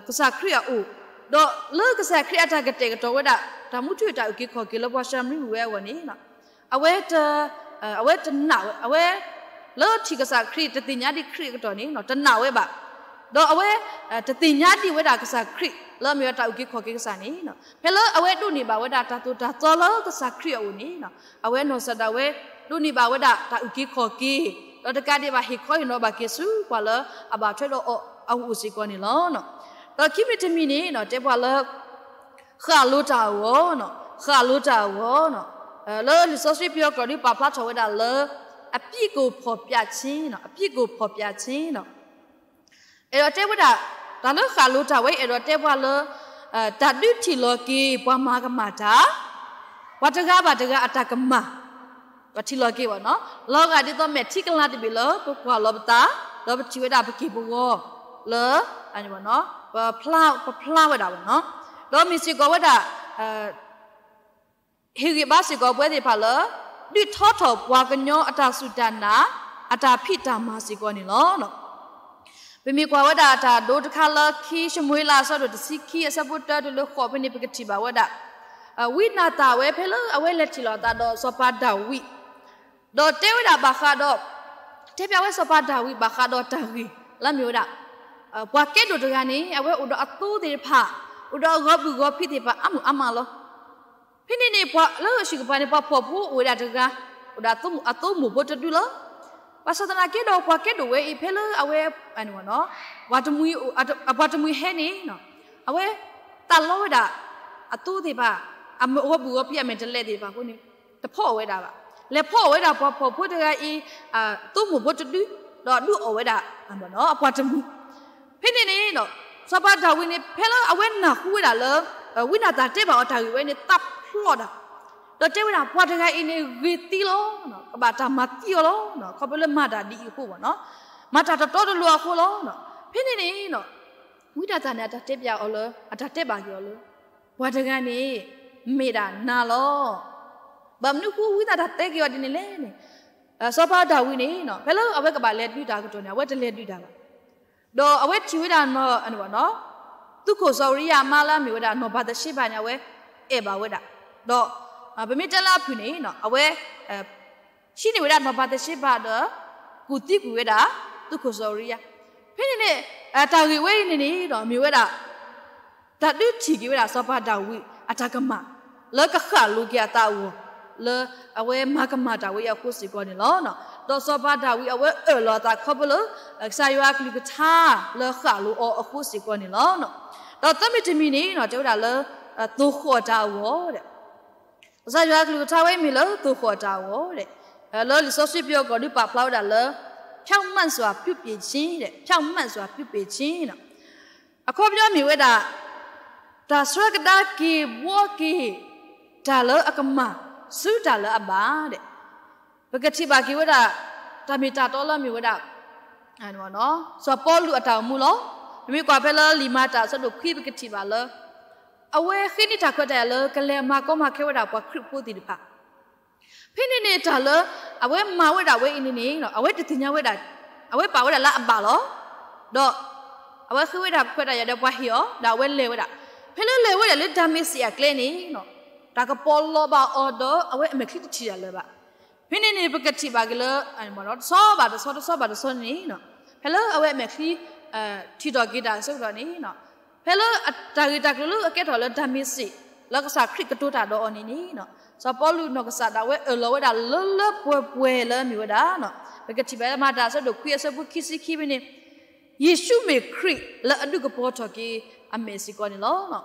ကစၢ်ခရံာ်အအိၣ်, ဒီးလၢကစၢ်ခရံာ်အတၢ်ကတဲာ်ကတီၤဝဲဒၣ် တၢ်မူထူတၢ်အုၣ်က့ၤခီၣ်က့ၤလၢပှၤၡၤမရံမုၣ်ဝဲအဂီၢ်န့ၣ်, အဝဲ အဝဲတနာ်ဝဲ, အဝဲ လၢထံၣ်ကစၢ်ခရံာ် တသ့ၣ်ညါဒံးခရံာ်အကတီၢ်န့ၣ် တနာ်ဝဲဘၣ်, ဒီးအဝဲ တသ့ၣ်ညါဒံးဝဲဒၣ်ကစၢ်ခရံာ် လၢအမ့ၢ်ဝဲတၢ်အုၣ်က့ၤခီၣ်က့ၤကစၢ်န့ၣ်, ဖဲလၢအဝဲဒိးန့ၢ်ဘၣ်ဝဲဒၣ်တၢ်သိၣ်တၢ်သီလၢကစၢ်ခရံာ်အအိၣ်န့ၣ်, အဝဲနီၢ်ကစၢ်ဒၣ်ဝဲ ဒိးန့ၢ်ဘၣ်ဝဲဒၣ်တၢ်အုၣ်က့ၤခီၣ်က့ၤ, ဒီးတကးဒံးဘၣ်ဟ့ၣ်ခီဟ့ၣ်နီၤဘၣ်က့ၤဆူပှၤလၢအဘၣ်ထွဲဒီးအီၤအအိၣ်စ့ၢ်ကီးန့ၣ်လီၤ. ဒီးခံမံၤတမံၤန့ၣ် တဲပှၤလၢ ဃၣ်လိၤတၢ်အဂီၢ်, ဃၣ်လိၤတၢ်အဂီၢ်, လၢလံာ်စီဆှံပယီၤကျိာ်ဒုးပာ်ဖျါထီၣ်ဝဲဒၣ်လၢ အပြစ်ကိုဖော်ပြခြင်း, အပြစ်ကိုဖော်ပြခြင်း, အဲၣ်ဒိးတဲဝဲဒၣ် တၢ်လၢဃၣ်လိၤတၢ်ဝဲ အဲၣ်ဒိးတဲပှၤလၢ တၢ်ဒုးထံၣ်လီၤက့ၤပှၤမၤကမၣ်တၢ်, ပှၤတဂၤဘၣ်တဂၤအတၢ်ကမၣ် ပထံၣ်လီၤက့ၤဘၣ်နီၤ, လီၤဂာ်ဒ်သိးမဲာ်ထံကလၤတဘ့ၣ်လၢပကွၢ်လီၤပသး, ဒီးပထံၣ်ဝဲဒၣ်ပက့ၢ်ပဂီၤလၢ ပဖျါဝဲဒၣ်ဘၣ်နီၤ, ဒီးမ့ၢ်စ့ၢ်ကီးဝဲဒၣ် ဟ့ၣ်ဂံၢ်ဘါစ့ၢ်ကီးပဝဲသ့ၣ်တဖၣ်လၢ ဒုးထီထီၣ်ပှၤကညီအတၢ်စူၢ်တၢ်နာ် အတၢ်ဖံးတၢ်မၤစ့ၢ်ကီးန့ၣ်လီၤ. ပမ့ၢ်ကွၢ်ဝဲဒၣ်တၢ်ဒိတခါလၢခံၡမူၤအ့လးအဆၢဒိၣ်တဆံခံအဆၢဖိတၢတုၤလၢဃိးဖဲန့ၣ် ပကထံၣ်ဘၣ်ဝဲဒၣ် ဝံနၤသၣ်ဝဲဖဲလၢအဝဲလဲၤထံၣ်လိာ်အသးဒီးစီၤပၤဒၤဝံး, ဒီးတဲဝဲဒၣ်ဘၣ်ဃးဒီး တဲဖျါဝဲစီၤပၤဒၤဝံးဘၣ်ဃးဒီးတၢ်ဂ့ၢ်လၢအမ့ၢ်ဝဲဒၣ် ပှၤကဲဒိၣ်တဂၤန့ၣ် အဝဲအိၣ်ဒီးအသိသ့ၣ်တဖၣ်, အိၣ်ဒီးအဂီၤဘုၣ်ဂီၤဖံးသ့ၣ်တဖၣ်အါမုၢ်အါမးလီၤ. ဖဲန့ၣ်န့ၣ် ပှၤလၢအဟံၣ်ကပၤန့ၣ် ပှၤဖှီၣ်ဖိအိၣ်ဝဲဒၣ်တဂၤ, အိၣ်ဒီးအသိမိၢ်ဖိတဒုလီၤ. ဘၣ်ဆၣ်သနာ်က့ဒီး ပှၤကဲဒိၣ်ဝဲအံၤ ဖဲလၢအဝဲ ပှၤတမှံၤဟဲန့ၣ် အဝဲသးလီဝဲဒၣ် အသိသ့ၣ်တဖၣ် အဂီၤဘုၣ်ဂီၤဖံးအမဲာ်တလဲၤသ့ၣ်တဖၣ်အဃိန့ၣ် တဖီၣ်အီၣ်ဝဲဒၣ်ဘၣ်. လဲၤဖီၣ်အီၣ်ဝဲဒၣ်ပှၤဖှီၣ်ဖိတဂၤအံၤ သိမိၢ်ဖိတဒု, ဒီးဒုးအီၣ်ဝဲဒၣ် အပှၤတမှံၤ. ဖဲန့ၣ်န့ၣ် စီၤပၤဒၤဝံးန့ၣ် ဖဲလၢအဝဲနၢ်ဟူဝဲဒၣ်လၢ ဝံနၤသၣ်တဲဘၣ်အီၤတၢ်ဂ့ၢ်ဝဲန့ၣ် သးဖျိးတၢ်, ဒီးတဲဝဲဒၣ် ပှၤတဂၤအံၤန့ၣ် ဂ့ၤသံလီၤ, ကဘၣ်တၢ်မၤသံအီၤလီၤ, ခီဖျိလၢမၤတၢ်ဒ်အံၤအဃိဘၣ်နီၤ, မၤတၢ်တတီတလိၤအဃိလီၤ. ဖဲန့ၣ်န့ၣ် ဝံနၤသၣ်န့ၣ် အတၢ်တဲပၠးအီၤလၢ အတၢ်တဲဘၣ်က့ၤအီၤလၢ ပှၤတဂၤန့ၣ် မ့ၢ်ဒၣ်နၤလီၤ. ဘၣ်မနုၤအဃိ ဝံနၤသၣ်တဲက့ၤအီၤဒ်န့ၣ်လဲၣ်န့ၣ်, စီၤပၤဒၤဝံးန့ၣ် ဖဲလၢအဝဲကဘၣ်လဲၤဒုးတၢ်အကတီၢ်န့ၣ် အဝဲတလဲၤဒုးတၢ်ဘၣ်. ဒီးအဝဲထံၣ်ဝဲဒၣ် သုးခိၣ်စီၤအူၤရံယၤအမါလၢအမ့ၢ်ဝဲဒၣ်နီၢ်ဘၤသရှ့ဘၤန့ၣ် အဝဲအဲၣ်ဘၣ်ဝဲဒၣ်, ဒီး ပမ့ၢ်တဲလၢအဖုၣ်န့ၣ် အဝဲ ဟံးန့ၢ်ဝဲဒၣ်နီၢ်ဘၤသရှ့ဘၤဒီး ကူၣ်သံကွံာ်ဝဲဒၣ် သုးခိၣ်စီၤအူၤရံယၤ. ဖဲန့ၣ်န့ၣ် တၢ်ဂ့ၢ်ဝဲအံၤန့ၣ်န့ၣ်ဒီး မ့ၢ်ဝဲဒၣ် တၢ်ဒုးထံၣ်က့ၤဝဲဒၣ်စီၤပၤဒၤဝံးအတၢ်ကမၣ် လၢကဃၣ်လိၤက့ၤအသးအဂီၢ် လၢအဝဲမၤကမၣ်တၢ်ဝဲအံၤအဃိစ့ၢ်ကီးန့ၣ်လီၤ. ဒီးစီၤပၤဒၤဝံးအဝဲအၢၣ်လီၤအသးခီဖျိလၢ ကစၢ်ယွၤအကလုၢ်ကထါလၢဃၣ်လိၤအီၤအဃိစ့ၢ်ကီးန့ၣ်လီၤ. ဒီးသၢမံၤတမံၤန့ၣ် တဲဝဲဒၣ်လၢ သိၣ်ဃီၣ်တၢ်အဂီၢ် ကစၢ်ယွၤအကလုၢ်ကထါဝဲမ့ၢ်လၢသိၣ်ဃီၣ်တၢ်အဂီၢ်, လၢလံာ်စီဆှံပယီၤကီၢ်ဒုးပာ်ဖျါဝဲဒၣ်လၢ ဖြောင့်မတ်စွာ ပြုပြင်ခြင်း, ဖြောင့်မတ်စွာ ပြုပြင်ခြင်း အခီပညီမ့ၢ်ဝဲဒၣ် တၢ်ဆှၢကဒါက့ၤဘှီက့ၤ တၢ်လၢအကမၣ် ဆူတၢ်လၢအဘၣ်ဒဲး, ပကထံၣ်ဘၣ်က့ၤဝဲဒၣ် တၢ်မ့ၢ်တၢ်တီလၢအမ့ၢ်ဝဲဒၣ် စီၤပီလူးအတၢ်အိၣ်မူလီၤ. ပမ့ၢ်ကွၢ်ဖဲလၢလံာ်မၤတၢ်အဆၢဒိၣ်ခွံ ပကထံၣ်ဘၣ်လၢ အဝဲဃ့န့ၢ်တၢ်ခွဲးတၢ်ယာ်လၢကလဲၤမၤကီမၤခဲဝဲဒၣ်ပှၤခရံာ်ဖိသ့ၣ်တဖၣ်. ဖဲန့ၣ်န့ၣ် တၢ်လၢအဝဲမၤဝဲဒၣ်ဝဲအံၤန့ၣ်န့ၣ် အဝဲတသ့ၣ်ညါဝဲဒၣ်, အဝဲပာ်ဝဲဒၣ်လၢအဘၣ်လီၤ. ဒီးအဝဲဃ့ဝဲဒၣ်ခွဲးတၢ်ယာ်ဒီးပှၤဟ့ၣ်အီၤ ဒီးအဝဲလဲၤဝဲဒၣ်. ဖဲလၢလဲၤဝဲဒၣ်လၢဒၤမ့းစ့းအကျဲန့ၣ် တၢ်ကပီၤလီၤဘၣ်အီၤဒီး အဝဲအမဲာ်ချံတထံၣ်တၢ်လၢၤဘၣ်. ဖဲန့ၣ်န့ၣ် ပကထံၣ်ဘၣ်က့ၤလၢ တဆီဘၣ်တဆီ တဆီဘၣ်တဆီန့ၣ် ဖဲလၢအဝဲအမဲာ်ချံ ထံၣ်ထီၣ်က့ၤတၢ်အဆၢကတီၢ်န့ၣ် ဖဲလၢတၢ်ဂ့ၢ်တၢ်ကျိၤလၢအကဲထီၣ်လၢဒၤမ့းစ့း လၢကစၢ်ခရံာ်ကတိၤတၢ်ဒီးအီၤန့ၣ်န့ၣ် စီၤပီလူးနီၢ်ကစၢ်ဒၣ်ဝဲအၢၣ်လီၤဝဲဒၣ်လၢလၢပှဲၤပှဲၤလၢအမ့ၢ်ဝဲဒၣ် ပကထံၣ်ဘၣ်မၤတၢ်အဆၢဒိၣ်ခွံအဆၢဖိခံဆံခံဖဲန့ၣ် ယ့ၣ်ၡူးမ့ၢ်ခရံာ်လၢအဒုးကပီၤထီၣ်က့ၤအမဲာ်စ့ၢ်ကီးန့ၣ်လီၤ.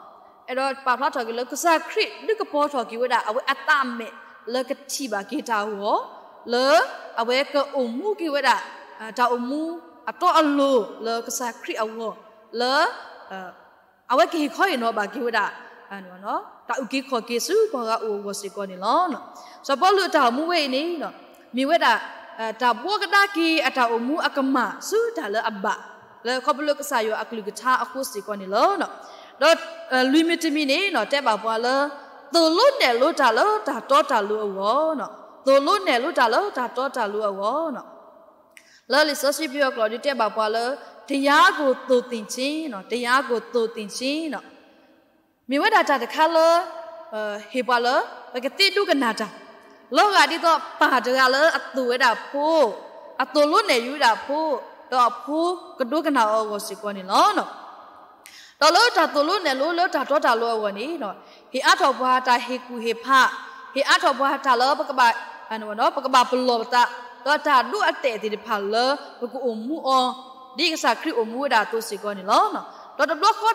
အဲၣ်ဒိးပာ်ဖျါထီၣ်က့ၤလၢ ကစၢ်ခရံာ်ဒုးကပီၤထီၣ်က့ၤဝဲဒၣ် အဝဲအသးအမဲာ်လၢကထံၣ်ဘၣ်က့ၤတၢ်အဂီၢ် လၢအဝဲကအိၣ်မူက့ၤဝဲဒၣ် တၢ်အိၣ်မူအတီအလိၤလၢကစၢ်ခရံာ်အဂီၢ် လၢ အဝဲကဟ့ၣ်ခီဟ့ၣ်နီၤဘၣ်က့ၤဝဲဒၣ် တၢ်အုၣ်က့ၤခီၣ်က့ၤဆူပှၤဂၤအအိၣ်အဂီၢ်စ့ၢ်ကီးန့ၣ်လီၤ. စီၤပီလူးအတၢ်အိၣ်မူဝဲအံၤန့ၣ် မ့ၢ်ဝဲဒၣ် တၢ်ဘှီကဒါက့ၤအတၢ်အိၣ်မူအကမၣ်ဆူတၢ်လၢအဘၣ် လၢခီဖျိလၢကစၢ်ယွၤအကလုၢ်ကထါအဃိစ့ၢ်ကီးန့ၣ်လီၤ. ဒီးလွံၢ်မံၤတမံၤန့ၣ် တဲဘၣ်ပှၤလၢ သိၣ်လိနဲၣ်လိတၢ်လၢတၢ်တီတၢ်လိၤအဂီၢ်, သိၣ်လိနဲၣ်လိတၢ်လၢတၢ်တီတၢ်လိၤအဂီၢ်. လၢလံာ်စီဆှံပယီၤကျိာ်ဒုးတဲဘၣ်ပှၤလၢ တရားကို သို့သင်ခြင်း, တရားကို သို့သင်ခြင်း မ့ၢ်ဝဲဒၣ်တၢ်တခါလၢ ဟ့ၣ်ပှၤလၢ ပကသ့ဒိကနၣ်တၢ် လီၤဂာ်ဒ်သိးပၢ်တဂၤလၢအသိၣ်ဝဲဒၣ်ဖိ, အသိၣ်လိနဲၣ်ယူၤဝဲဒၣ်ဖိ, ဒီးအဖိကဒိကနၣ်အီၤအဂီၢ်စ့ၢ်ကီးန့ၣ်လီၤ. ဒီးလၢတၢ်သိၣ်လိနဲၣ်လိလၢတၢ်တီတၢ်လိၤအဂီၢ်န့ၣ်, ဟ့ၣ်အါထီၣ်ပှၤတၢ်ဟ့ၣ်ကူၣ်ဟ့ၣ်ဖး, ဟ့ၣ်အါထီၣ်ပှၤတၢ်လၢပကဘၣ် ပကဘၣ်ပလီၢ်ပသး, ဒီးတၢ်ဒိအတဲာ်သ့ၣ်တဖၣ်လၢ ပကအိၣ်မူအီၤ ဒ်ကစၢ်ခရံာ်အိၣ်မူဝဲဒၣ်အသိးစ့ၢ်ကီးန့ၣ်လီၤ. ဒီးတဘျီဃီ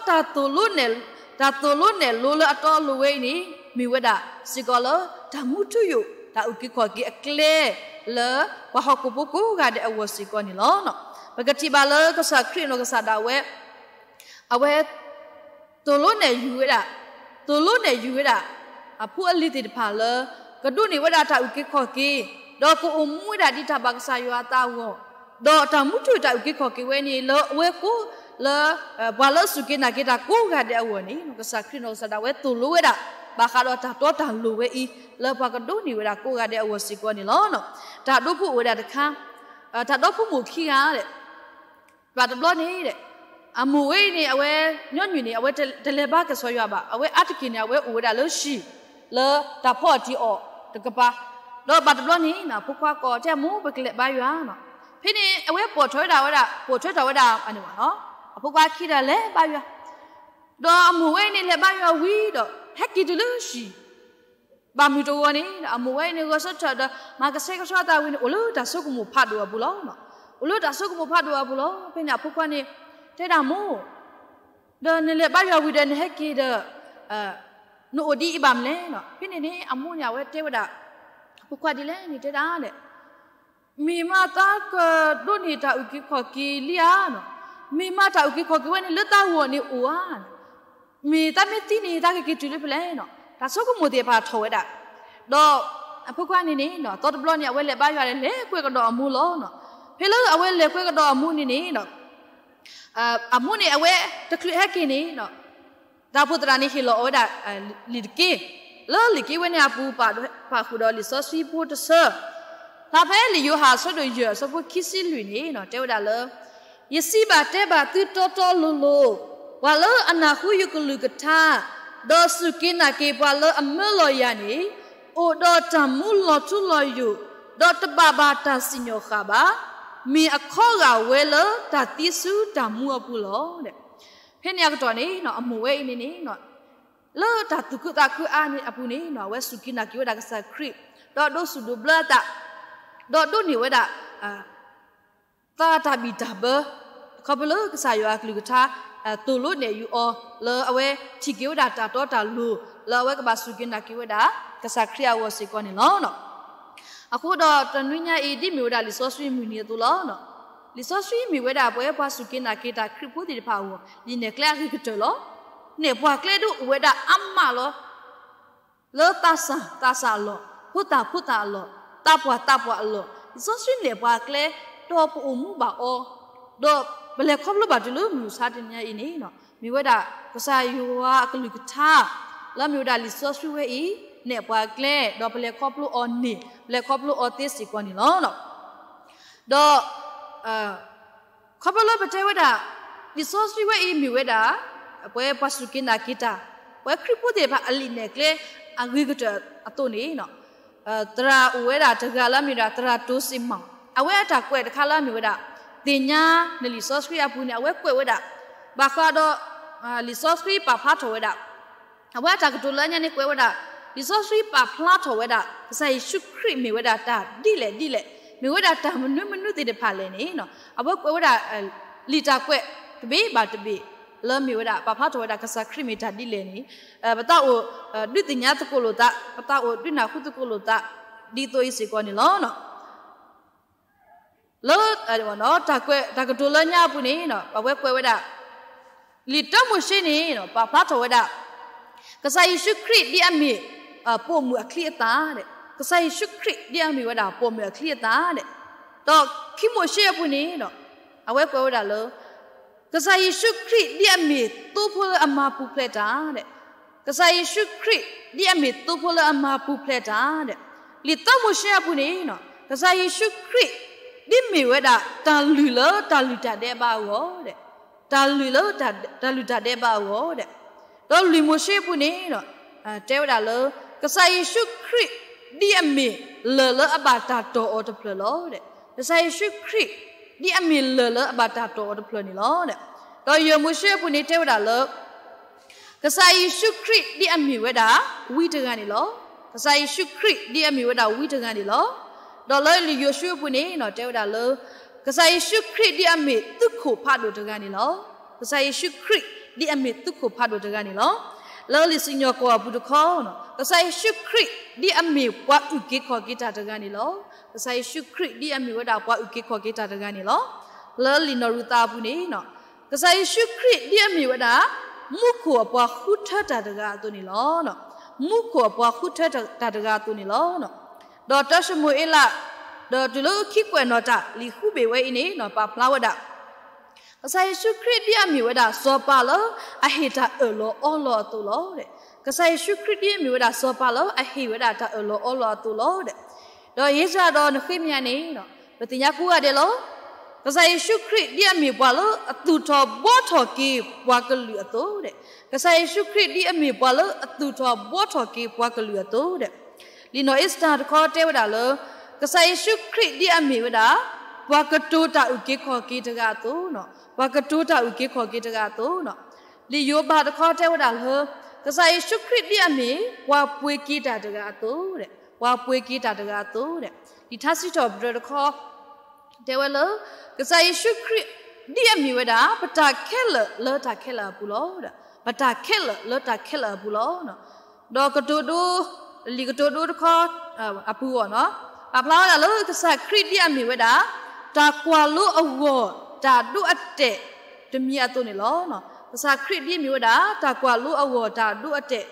တၢ်သိၣ်လိနဲၣ်လိလၢအတီအလိၤဝဲအံၤန့ၣ် မ့ၢ်ဝဲဒၣ်စ့ၢ်ကီးလၢ တၢ်မူထူယိာ် တၢ်အုၣ်က့ၤခီၣ်က့ၤအကျဲ လၢပှၤဟီၣ်ခိၣ်ဖိကိးဂၤဒဲးအဂီၢ်စ့ၢ်ကီးန့ၣ်လီၤ. ပကထံၣ်ဘၣ်လၢကစၢ်ခရံာ်နီၢ်ကစၢ်ဒၣ်ဝဲ အဝဲ သိၣ်လိနဲၣ်ယူၤဝဲဒၣ်, သိၣ်လိနဲၣ်ယူၤဝဲဒၣ် အဖိအလံၤသ့ၣ်တဖၣ်လၢ ကဒိးန့ၢ်ဝဲဒၣ်တၢ်အုၣ်က့ၤခီၣ်က့ၤ, ဒီးကအိၣ်မူဝဲဒၣ်ဒ်တၢ်ဘၣ်ကစၢ်ယွၤအသးအဂီၢ်, ဒီးတၢ်မူထူယိာ်တၢ်အုၣ်က့ၤခီၣ်က့ၤဝဲန့ၣ် လၢအဝဲကိး လၢ ပှၤလၢအစူၢ်က့ၤနာ်က့ၤတၢ်ကိးဂၤဒဲးအဂီၢ်န့ၣ် ကစၢ်ခရံာ်နီၢ်ကစၢ်ဒၣ်ဝဲသိၣ်လိဝဲဒၣ် ဘၣ်ဃးဒီးတၢ်တီတၢ်လိၤဝဲအံၤ လၢပှၤကဒိးန့ၢ်ဝဲဒၣ်ကိးဂၤဒဲးအဂီၢ်စ့ၢ်ကီးန့ၣ်လီၤ. တၢ်ဒိဖိအိၣ်ဝဲဒၣ်တခါ, တၢ်ဒိဖိမိၢ်ခံဂၤ ဘၣ်တဘျီန့ၣ် အမိၢ်ဝဲအံၤန့ၣ် အဝဲ ညီနုၢ်န့ၣ် အဝဲတလဲၤဘါက့ၤကစၢ်ယွၤဘၣ်. အဝဲအါတက့ၢ်န့ၣ် အဝဲအိၣ်ဝဲဒၣ်လၢဟံၣ် လၢတၢ်ဖီအီၣ်တံၢ်အီၣ်တကပၤ, ဒီးဘၣ်တဘျီန့ၣ် အဖိခွါကိး တဲမိၢ် ပကလဲၤဘါယွၤနီၤ. ဖဲန့ၣ် အဝဲပိာ်ထွဲဝဲဒၣ်ဝဲဒၣ် ပိာ်ထွဲထီၣ်ဝဲဒၣ်န့ၣ်ဘၣ်နီၤ, အဖိခွါခံဂၤလဲၤဘါယွၤ, ဒီးအမိၢ်ဝဲအံၤန့ၣ် လဲၤဘါယွၤဝံၤဒီး ဟဲက့ၤတုၤလၢဟံၣ် ဘၣ်မုၢ်တဂီၤန့ၣ် အမိၢ်ဝဲအံၤန့ၣ် ဂဲၤဆၢထၢၣ်ဒီး မၤကဆှဲကဆှီအသးဝံၤန့ၣ် အိၣ်လၢတၢ်ဆိကမိၣ်ဖးဒိၣ်အပူၤလီၤ. အိၣ်လၢတၢ်ဆိကမိၣ်ဖးဒိၣ်အပူၤလီၤ. ဖဲန့ၣ်အဖိခွါန့ၣ် တဲဒၣ်မိၢ်, ဒီးနလဲၤဘါယွၤဝံၤဒီးနဟဲက့ၤဒီး နအိၣ်ဒ်အံၤဘၣ်မနုၤလဲၣ်နီၤ. ဖဲန့ၣ်န့ၣ် အမိၢ်န့ၣ် အဝဲတဲဝဲဒၣ် အဖိခွါဒ်လဲၣ်န့ၣ် တဲဒၣ်ဒဲး မ့ၢ်မးသးကဒိးန့ၢ်တၢ်အုၣ်က့ၤခီၣ်က့ၤလံဧါနီၤ, မ့ၢ်မးတၢ်အုၣ်က့ၤခီၣ်က့ၤဝဲန့ၣ် လၢသးဂီၢ်န့ၣ်အိၣ်ဧါ, မ့ၢ်သးမ့ၢ်သံန့ၣ် သးကက့ၤတုၤလၢဖဲလဲၣ်နီၤ. တၢ်ဆိကမိၣ်သ့ၣ်တဖၣ်ထီၣ်ဝဲဒၣ်, ဒီးအဖိခွါန့ၣ်န့ၣ် သီတဘျီန့ၣ် အဝဲလဲၤဘါယွၤဒီး လဲၤကွဲကဒီးအမိၢ်လီၤနီၤ. ဖဲလၢအဝဲလဲၤကွဲကဒီးအမိၢ်န့ၣ်န့ၣ် အမိၢ်န့ၣ် အဝဲတချုးဟဲက့ၤန့ၣ် တၢ်အိၣ်ဖှိၣ်သရၣ်န့ၣ် ဟ့ၣ်လီၤအီၤဝဲဒၣ် လံာ်တက့ၢ်, လၢလံာ်က့ၢ်ဝဲန့ၣ်အပူၤ ပာ်ဃုာ်ဒီးလံာ်စီဆှံဖိတဆၢ, ဖျါဖဲလံာ်ယိၤဟၣ်အဆၢဒိၣ်ယဲၢ်အဆၢဖိခံဆံလွံၢ်န့ၣ် တဲဝဲဒၣ်လၢ ယစံးဘၣ်တဲဘၣ်သုတီတီလိၤလိၤ, ပှၤလၢအနၢ်ဟူယကလုၢ်ကထါ, ဒီးစူၢ်က့ၤနာ်က့ၤပှၤလၢအမၢလီၤယၤန့ၣ်, အိၣ်ဒီးတၢ်မူလီၤထူလီၤယိာ်, ဒီးတဘၣ်ဘၣ်တၢ်စံၣ်ညီၣ်ဃၣ်ဘၣ်, မ့ၢ်အခီဂာ်ဝဲလၢတၢ်သံဆူတၢ်မူအပူၤလီၤ. ဖဲန့ၣ်အကတီၢ်န့ၣ် အမိၢ်ဝဲအံၤန့ၣ်န့ၣ် လၢတၢ်သူၣ်ခုသးခုအါန့ၣ်အပူၤန့ၣ် အဝဲစူၢ်က့ၤနာ်က့ၤဝဲဒၣ်ကစၢ်ခရံာ်, ဒီးဒိးစူၣ်ဒိးဘျၢအသး, ဒီးဒိးန့ၢ်ဝဲဒၣ် သးတၢ်ဘံၣ်တၢ်ဘၢ, ခီဖျိလၢကစၢ်ယွၤအကလုၢ်ကထါ သိၣ်လိနဲၣ်ယူၤအီၤ လၢအဝဲထံၣ်က့ၤဝဲဒၣ်တၢ်တီတၢ်လိၤ လၢအဝဲကဘၣ်စူၢ်က့ၤနာ်က့ၤဝဲဒၣ် ကစၢ်ခရံာ်အဂီၢ်စ့ၢ်ကီးန့ၣ်လီၤ. အဃိဒီးတနွံညါအံၤ ဒ်မ့ၢ်ဝဲဒၣ်လံာ်စီဆှံမုၢ်နံၤအသိးလီၤ. လံာ်စီဆှံမ့ၢ်ဝဲဒၣ်ပဝဲပှၤစူၢ်က့ၤနာ်က့ၤတၢ်ခရံာ်ဖိသ့ၣ်တဖၣ်အဂီၢ် လံာ်နဲၣ်ကျဲအဂ့ၤကတၢၢ်လီၤ. နဲၣ်ပှၤကျဲဒိးအိၣ်ဝဲဒၣ်အါမးလီၤ. လၢသးစၢ်သးစၢ်အလီၢ်, ဖိသၣ်ဖိသၣ်အလီၢ်, သးပှၢ်သးပှၢ်အလီၢ်, လံာ်စီဆှံနဲၣ်ပှၤကျဲ, ဒီးပအိၣ်မူဘၣ်အီၤ, ဒီးပလဲၤခီဖျိဘၣ်တုၤလၢမုၢ်မဆါတနံၤညါအံၤန့ၣ်, မ့ၢ်ဝဲဒၣ်ကစၢ်ယွၤအကလုၢ်ကထါ လၢမ့ၢ်ဝဲဒၣ်လံာ်စီဆှံဝဲအံၤ နဲၣ်ပှၤကျဲ, ဒီးပလဲၤခီဖျိအီၤန့ၣ် ပလဲၤခီဖျိအီၤသ့စ့ၢ်ကီးန့ၣ်လီၤ. ဒီး ခီဖျိလၢပတဲဝဲဒၣ် လံာ်စီဆှံဝဲအံၤမ့ၢ်ဝဲဒၣ် ပဝဲပှၤစူၢ်က့ၤနာ်က့ၤတၢ် ပဝဲခရံာ်ဖိသ့ၣ်တဖၣ်အလံာ်နဲၣ်ကျဲအဂ့ၤကတၢၢ်အသိးန့ၣ်, သရၣ်အိၣ်ဝဲဒၣ်တဂၤလၢအမ့ၢ်ဝဲဒၣ် သရၣ်တိစ့မီၣ်, အဝဲအတၢ်ကွဲးတခါလၢအမ့ၢ်ဝဲဒၣ် သ့ၣ်ညါနလံာ်စီဆှံအပူၤန့ၣ် အဝဲကွဲးဝဲဒၣ် ဘၣ်ဃးဒီး လံာ်စီဆှံပာ်ဖျါထီၣ်ဝဲဒၣ် အဝဲအတၢ်ကတိၤလၢညါန့ၣ်ကွဲးဝဲဒၣ် လံာ်စီဆှံပာ်ဖျါထီၣ်ဝဲဒၣ် ကစၢ်ယ့ၣ်ၡူးခရံာ်မ့ၢ်ဝဲဒၣ်တၢ်ဒ်လဲၣ်ဒ်လဲၣ်, မ့ၢ်ဝဲဒၣ်တၢ်မနုၤမနုၤသ့ၣ်တဖၣ်လဲၣ်န့ၣ်, အဝဲကွဲးဝဲဒၣ် လံာ်တၢ်ကွဲးတဘ့ၣ်ဘၣ်တဘ့ၣ် လၢမ့ၢ်ဝဲဒၣ်ပာ်ဖျါထီၣ်ဝဲဒၣ်ကစၢ်ခရံာ်မ့ၢ်တၢ်ဒ်လဲၣ်န့ၣ်, ပသးအိၣ် ဒုးသ့ၣ်ညါသကိးလိာ်သး, ပသးအိၣ်ဒုးနၢ်ဟူသကိးလိာ်သး ဒ်သိးအံၤစ့ၢ်ကီးန့ၣ်လီၤ. လၢ တၢ်ကွဲး တၢ်ကတိၤလၢညါအပူၤန့ၣ် ပဝဲကွဲးဝဲဒၣ် လံာ်တၢမိၤၡ့န့ၣ် ပာ်ဖျါထီၣ်ဝဲဒၣ် ကစၢ်ယ့ၣ်ၡူးခရံာ်ဒ်အမ့ၢ် ပိာ်မုၣ်အချံအသၣ်ဒဲး, ကစၢ်ယ့ၣ်ၡူးခရံာ်ဒ်အမ့ၢ်ဝဲဒၣ် ပိာ်မုၣ်အချံအသၣ်ဒဲး, ဒီးခံမိၤၡ့အပူၤန့ၣ် အဝဲကွဲးဝဲဒၣ်လၢ ကစၢ်ယ့ၣ်ၡူးခရံာ်ဒ်အမ့ၢ်သိဖိလၢအမၤပူၤဖျဲးတၢ်ဒဲး, ကစၢ်ယ့ၣ်ၡူးခရံာ် ဒ်အမ့ၢ်သိဖိလၢအမၤပူၤဖျဲးတၢ်ဒီး, လံာ်သၢမိၤၡ့အပူၤန့ၣ်, ကစၢ်ယ့ၣ်ၡူးခရံာ် ဒ်မ့ၢ်ဝဲဒၣ်တၢ်လုၢ်လၢတၢ်လုၢ်တၢ်ဒဲးဘးအဂီၢ်ဒီး, တၢ်လုၢ်လၢတၢ်လုၢ်တၢ်ဒဲးဘးအဂီၢ်ဒီး, ဒီးလွံၢ်မိၤၡ့အပူၤန့ၣ်, တဲဝဲဒၣ်လၢ ကစၢ်ယ့ၣ်ၡူးခရံာ် ဒ်အမ့ၢ်လၢၢ်လၢအဘၣ်တၢ်တီၢ်အီၤတဖျၢၣ်လီၤဒီး, ကစၢ်ယ့ၣ်ၡူးခရံာ် ဒ်အမ့ၢ်လၢၢ်လၢအဘၣ်တၢ်တီၢ်အီၤတဖျၢၣ်န့ၣ်လီၤ. ဒီးယဲၢ်မိၤၡ့အပူၤန့ၣ်တဲဝဲဒၣ်လၢ ကစၢ်ယ့ၣ်ၡူးခရံာ်ဒ်အမ့ၢ်ဝဲဒၣ် ဝံတဂၤန့ၣ်လီၤ. ကစၢ်ယ့ၣ်ၡူးခရံာ်ဒ်အမ့ၢ်ဝဲဒၣ်ဝံတဂၤန့ၣ်လီၤ. ဒီးလၢလံာ်ယိၤၡူအပူၤန့ၣ် တဲဝဲဒၣ်လၢ ကစၢ်ယ့ၣ်ၡူးခရံာ်ဒ်အမ့ၢ်သုးခိၣ်ဖးဒိၣ်တဂၤန့ၣ်လီၤ. ကစၢ်ယ့ၣ်ၡူးခရံာ်ဒ်အမ့ၢ်သုးခိၣ်ဖးဒိၣ်တဂၤန့ၣ်လီၤ. လၢလံာ်စံၣ်ညီၣ်ကွီၢ်အပူၤတခီ, ကစၢ်ယ့ၣ်ၡူးခရံာ်ဒ်အမ့ၢ်ပှၤအုၣ်က့ၤခီၣ်က့ၤတၢ်တဂၤန့ၣ်လီၤ. ကစၢ်ယ့ၣ်ၡူးခရံာ်ဒ်အမ့ၢ်ဝဲဒၣ်ပှၤအုၣ်က့ၤခီၣ်က့ၤတၢ်တဂၤန့ၣ်လီၤ. လၢလံာ်နီၢ်ရူၤသးအပူၤန့ၣ်, ကစၢ်ယ့ၣ်ၡူးခရံာ်ဒ်အမ့ၢ်ဝဲဒၣ် မူခိၣ်အပှၤဃုထၢတၢ်တဂၤအသိးန့ၣ်လီၤ. မူခိၣ်အပှၤဃုထၢတၢ်တဂၤအသိးန့ၣ်လီၤ. ဒီးတၢၡမူၤအ့လး, ဒီးတုၤလၢခံကွဲးနီၣ်တၢ်လံာ်ဃုဘ့ၣ်ဝဲအံၤန့ၣ် ပာ်ဖျါဝဲဒၣ် ကစၢ်ယ့ၣ်ၡူးခရံာ်ဒ်အမ့ၢ်ဝဲဒၣ်စီၤပၤလၢအဟ့ၣ်တၢ်အၢၣ်လီၤအီလီၤအသိးလီၤ. ကစၢ်ယ့ၣ်ၡူးခရံာ်ဒ်အမ့ၢ်ဝဲဒၣ်စီၤပၤလၢအဟ့ၣ်ဝဲဒၣ်တၢ်အၢၣ်လီၤအီလီၤအသိးလီၤ. ဒီးယဲၢ်စၢ်ဒီးနဃ့မယၤန့ၣ်, ပသ့ၣ်ညါကိးဂၤဒဲးလီၤ. ကစၢ်ယ့ၣ်ၡူးခရံာ်ဒ်အမ့ၢ်ပှၤလၢအသူၣ်ထီၣ်ဘှီထီၣ်က့ၤပှၤကလုာ်အသိးဒီး, ကစၢ်ယ့ၣ်ၡူးခရံာ်ဒ်အမ့ၢ်ပှၤလၢအသူၣ်ထီၣ်ဘှီထီၣ်က့ၤပှၤကလုာ်အသိးဒီး, လံာ်နီၢ်အ့စတၢၤတခီတဲဝဲဒၣ်လၢ ကစၢ်ယ့ၣ်ၡူးခရံာ်ဒ်အမ့ၢ်ဝဲဒၣ် ပှၤကတိၤတၢ်အုၣ်က့ၤခီၣ်က့ၤတဂၤအသိး, ပှၤကတိၤတၢ်အုၣ်က့ၤခီၣ်က့ၤတဂၤအသိး, လံာ်ယိၤဘးတခီတဲဝဲဒၣ်လၢ ကစၢ်ယ့ၣ်ၡူးခရံာ်ဒ်အမ့ၢ် ပှၤပှ့ၤက့ၤတၢ်တဂၤအသိး, ပှၤပှ့ၤက့ၤတၢ်တဂၤအသိး, လံာ်ထါစံးထီၣ်ပတြၢၤတခီ တဲဝဲလၢ ကစၢ်ယ့ၣ်ၡူးခရံာ်ဒ်အမ့ၢ်ဝဲဒၣ် ပတၢ်ခဲလၢာ်လၢတၢ်ခဲလၢာ်အပူၤလီၤ. ပတၢ်ခဲလၢာ်လၢတၢ်ခဲလၢာ်အပူၤလီၤ. ဒီးကတိၤဒိ, လံာ်ကတိၤဒိတခီ အပူၤအဂီၢ်န့ၣ်, ပာ်ဖျါဝဲဒၣ်လၢကစၢ်ခရံာ်ဒ်အမ့ၢ်ဝဲဒၣ် တၢ်ကွၢ်လိအဂီၢ်တၢ်ဒိအတဲာ်တမံၤအသိးန့ၣ်လီၤ. ကစၢ်ခရံာ်ဒ်အမ့ၢ်ဝဲဒၣ် တၢ်ကွၢ်လိအဂီၢ်တၢ်ဒိအတဲာ်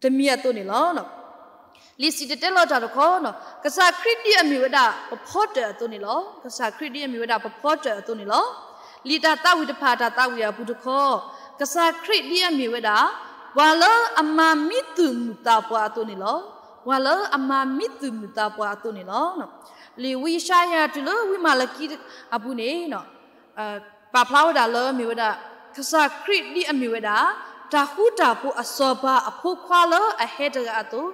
တမံၤအသိးန့ၣ်လီၤ. လံာ်စံၣ်တဲၤတဲလီၤတၢ်တခီန့ၣ်, ကစၢ်ခရံာ်ဒ်အမ့ၢ်ဝဲဒၣ်ပဖီတၢၣ်အသိးန့ၣ်လီၤ. ကစၢ်ခရံာ်ဒ်အမ့ၢ်ဝဲဒၣ်ပဖီတၢၣ်အသိးန့ၣ်လီၤ. လံာ်တၢ်သးဝံၣ်တဖၣ်တၢ်သးဝံၣ်အပူၤတခီ, ကစၢ်ခရံာ်ဒ်အမ့ၢ်ဝဲဒၣ် ပှၤလၢအမၤမံသူၣ်မုာ်သးပှၢ်အသိးန့ၣ်လီၤ. ပှၤလၢအမၤမံသူၣ်မုာ်သးပှၢ်အသိးန့ၣ်လီၤ. လံာ်ဝံယၡါယၤတုၤလၢဝံမၤလကံအပူၤန့ၣ် ပာ်ဖျါဝဲဒၣ်လၢမ့ၢ်ဝဲဒၣ် ကစၢ်ခရံာ်ဒ်အမ့ၢ်ဝဲဒၣ် တၢ်ဃူတၢ်ဖိးအစီၤပၤအဖိခွါလၢအဟဲတဂၤအသိး,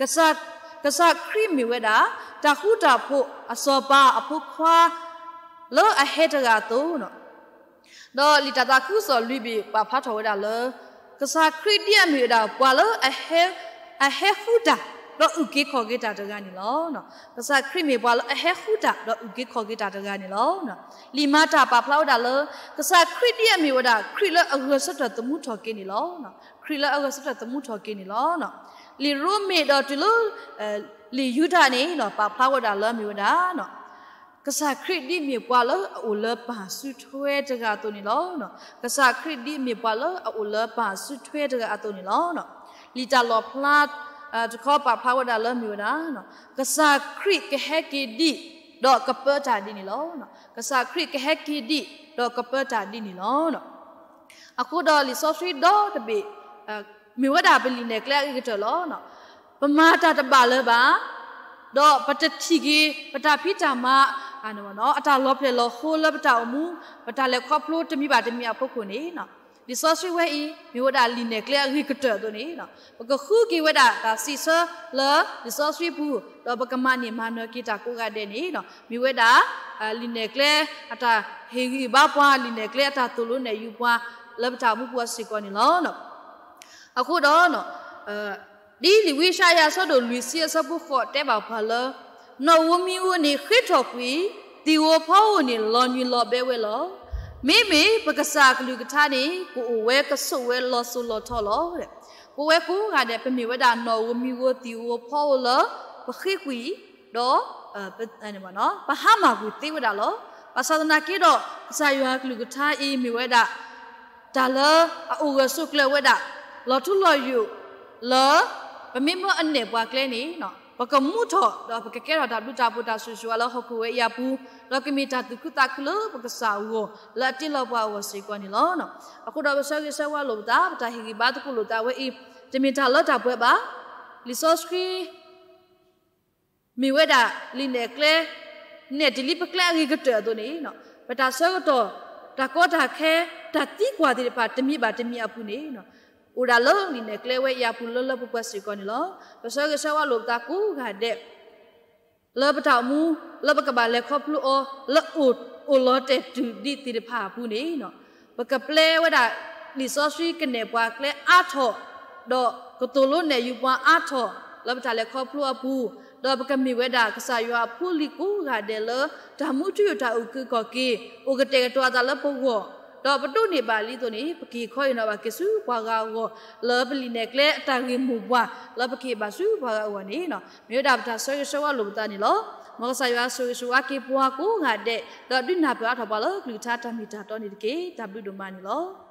ကစၢ်ခရံာ်မ့ၢ်ဝဲဒၣ် တၢ်ဃူတၢ်ဖိးအစီၤပၤအဖိခွါ လၢအဟဲတဂၤအသိး, ဒီးလံာ်တၢ်သးခုကစီၣ်လွံၢ်ဘ့ၣ်ပာ်ဖျါထီၣ်ဝဲဒၣ်လၢ ကစၢ်ခရံာ်ဒ်အမ့ၢ်ဝဲဒၣ် ပှၤလၢအဟဲဃုတၢ် ဒီးအုၣ်က့ၤခီၣ်က့ၤတၢ်တဂၤန့ၣ်လီၤ. ကစၢ်ခရံာ်မ့ၢ်ပှၤလၢအဟဲဃုတၢ် ဒီးအုၣ်က့ၤခီၣ်က့ၤတၢ်တဂၤန့ၣ်လီၤ. လံာ်မၤတၢ်ပာ်ဖျါဝဲဒၣ်လၢ ကစၢ်ခရံာ်ဒ်အမ့ၢ်ဝဲဒၣ် ခရံာ်လၢအဂၢၢ်ဆၢထၢၣ်သမူထီၣ်က့ၤန့ၣ်လီၤ. ခရံာ်လၢအဂၢၢ်ဆၢထၢၣ်သမူထီၣ်က့ၤန့ၣ်လီၤ. လံာ်ရိမ့ၤဒီးတုၤလၢ လံာ်ယူဒၤန့ၣ် ပာ်ဖျါဝဲဒၣ်လၢမ့ၢ်ဝဲဒၣ် ကစၢ်ခရံာ်ဒ်အမ့ၢ်ပှၤလၢအအိၣ်လၢပၢ်စုထွဲတဂၤအသိးန့ၣ်လီၤ. ကစၢ်ခရံာ်ဒ်အမ့ၢ်ပှၤလၢအအိၣ်လၢပၢ်စုထွဲတဂၤအသိးန့ၣ်လီၤ. လံာ်တၢ်လီၣ်ဖျါ တခီပာ်ဖျါဝဲဒၣ်လၢမ့ၢ်ဝဲဒၣ် ကစၢ်ခရံာ်ကဟဲက့ၤဒံး ဒီးကပၢတၢ်ဒ်န့ၣ်လီၤ. ကစၢ်ခရံာ်ကဟဲက့ၤဒံး ဒီးကပၢတၢ်ဒ်န့ၣ်လီၤ. အဃိဒီးလံာ်စီဆှံဒီတဘ့ၣ် မ့ၢ်ဝဲဒၣ်ပလံာ်နဲၣ်ကျဲအဂ့ၤကတၢၢ်လီၤ. ပမၤတၢ်တဘၣ်လၢၤဘၣ်, ဒီးပတထံၣ်က့ၤ ပတၢ်ဖံးတၢ်မၤ အတၢ်လီၤဖျဲၣ်လီၤဃိလၢပတၢ်အိၣ်မူ ပတၢ်လဲၤခီဖျိတမံၤဘၣ်တမံၤအဖီခိၣ်န့ၣ်, လံာ်စီဆှံဝဲအံၤ မ့ၢ်ဝဲဒၣ်လံာ်နဲၣ်ကျဲအဂ့ၤကတၢၢ်အသိးန့ၣ်, ပကဃုက့ၤဝဲဒၣ်တၢ်စံးဆၢလၢလံာ်စီဆှံပူၤ, ဒီးပကမၤန့ၢ်မၤနၢၤက့ၤတၢ်ကိးဂၤဒဲးန့ၣ်, မ့ၢ်ဝဲဒၣ် လံာ်နဲၣ်ကျဲအတၢ်ဟ့ၣ်ဂံၢ်ဘါပှၤ, လံာ်နဲၣ်ကျဲအတၢ်သိၣ်လိနဲၣ်ယုာ်ပှၤ လၢပတၢ်အိၣ်မူပူၤစ့ၢ်ကီးန့ၣ်လီၤ. အဃိဒီး ဒ်လံာ်ဝံယၡါယၤအဆၢဒိၣ်လွံၢ်ဆံအဆၢဖိဃိးတဲဘၣ်ပှၤလၢ နီၣ်ဧိၤမံၤဧိၤန့ၣ်ဃ့ထီၣ်ကွံာ်, သံၣ်ဧိၤဖီဧိၤန့ၣ်လီၤနံၤလီၤဘဲဝဲလီၤ. မ့မ့ၢ်ပကစၢ်အကလုၢ်ကထါန့ၣ် ကအိၣ်ဝဲကဆိးဝဲလီၤစိၤလီၤထီလီၤ. ပဝဲကိးဂၤဒဲး ပမ့ၢ်ဝဲဒၣ်နီၣ်ဧိၤမံၤဧိၤသံၣ်ဧိၤဖီဧိၤလၢ ပဃ့ကွံာ် ဒီး ပဟါမၢ်ကွံာ်သ့ဝဲဒၣ်လီၤ. ဘၣ်ဆၣ်သနာ်က့ဒီး ကစၢ်ယွၤအကလုၢ်ကထါအံၤမ့ၢ်ဝဲဒၣ် တၢ်လၢအအိၣ်ဂၢၢ်ဆိးကျၢၤဝဲဒၣ် လီၤထူလီၤယိာ်လၢ ပမ့ၢ်မၢအနဲၣ်ပှၤကျဲန့ၣ် ပကမူထီၣ် ဒီးပကကဲထီၣ်တၢ်ဘျုးတၢ်ဖှိၣ်တၢ်ဆိၣ်ဂ့ၤဆိၣ်ဝါလၢဟီၣ်ခိၣ်ဝဲအံၤအပူၤ, ဒီးကမ့ၢ်တၢ်သူၣ်ခုသးခုလၢပကစၢ်အဂီၢ် လၢအတ့လီၤပှၤအဂီၢ်စ့ၢ်ကီးန့ၣ်လီၤ. အဃိဒီးပဆၢဂ့ၤဆၢဝါလိာ်ပသး, ပတၢ်ဟ့ၣ်ဂံၢ်ဘါသကိးလိာ်သးဝဲအံၤ တမ့ၢ်တၢ်လၢတၢ်ပှဲၤဘၣ်. လံာ်စီဆှံ မ့ၢ်ဝဲဒၣ်လံာ်နဲၣ်ကျဲ နဲၣ်တ့ၢ်လံပကျဲအဂ့ၤကတၢၢ်အသိးန့ၣ်, ပတၢ်ဆၢကတီၢ် တၢ်ကီတၢ်ခဲ တၢ်သံကွၢ်သ့ၣ်တဖၣ် တမံၤဘၣ်တမံၤအပူၤန့ၣ်, အိၣ်ဒၣ်လၢလံာ်နဲၣ်ကျဲဝဲအံၤအပူၤလၢလၢပှဲၤပှဲၤစ့ၢ်ကီးန့ၣ်လီၤ. ပဆၢဂ့ၤဆၢဝါလိာ်ပသးကိးဂၤဒဲး လၢပတၢ်အိၣ်မူ လၢပကဘၣ်လဲၤခီဖျိအီၤ လၢအိၣ်လီၤတဲာ်တုၤဒံးသ့ၣ်တဖၣ်အပူၤန့ၣ်, ပကပျဲဝဲဒၣ် လံာ်စီဆှံကနဲၣ်ပှၤကျဲအါထီၣ်, ဒီးကသိၣ်လိနဲၣ်ယူၤပှၤအါထီၣ် လၢပတၢ်လဲၤခီဖျိအပူၤ, ဒီးပကမ့ၢ်ဝဲဒၣ်ကစၢ်ယွၤအဖိလံၤကိးဂၤဒဲးလၢ တၢ်မူထူယိာ်တၢ်အုၣ်က့ၤခီၣ်က့ၤ အိၣ်ကတဲာ်ကတီၤအသးလၢပဂီၢ်, ဒီးပဒိးန့ၢ်ဘၣ်လံအသိးန့ၣ် ပကဟ့ၣ်ခီဟ့ၣ်နီၤဘၣ်က့ၤဆူပှၤဂၤအဂီၢ် လၢပလံာ်နဲၣ်ကျဲအတၢ်ဂ့ၢ်မိၢ်ပှၢ် လၢပကဟ့ၣ်ဘၣ်ဆူပှၤဂၤအဂီၢ်န့ၣ်, မ့ၢ်ဝဲဒၣ်ပတၢ်ဆၢဂ့ၤဆၢဝါလိာ်ပသးန့ၣ်လီၤ. မ်ကစၢ်ယွၤဆိၣ်ဂ့ၤဆိၣ်ဝါက့ၤပှၤကိးဂၤဒဲး ဒီးဒုးနၢ်ပၢၢ်အါထီၣ်ပှၤလၢကလုၢ်ကထါတၢ်မ့ၢ်တၢ်တီန့ၣ်တက့ၢ်. တၢ်ဘျုးဒိၣ်မးန့ၣ်လီၤ.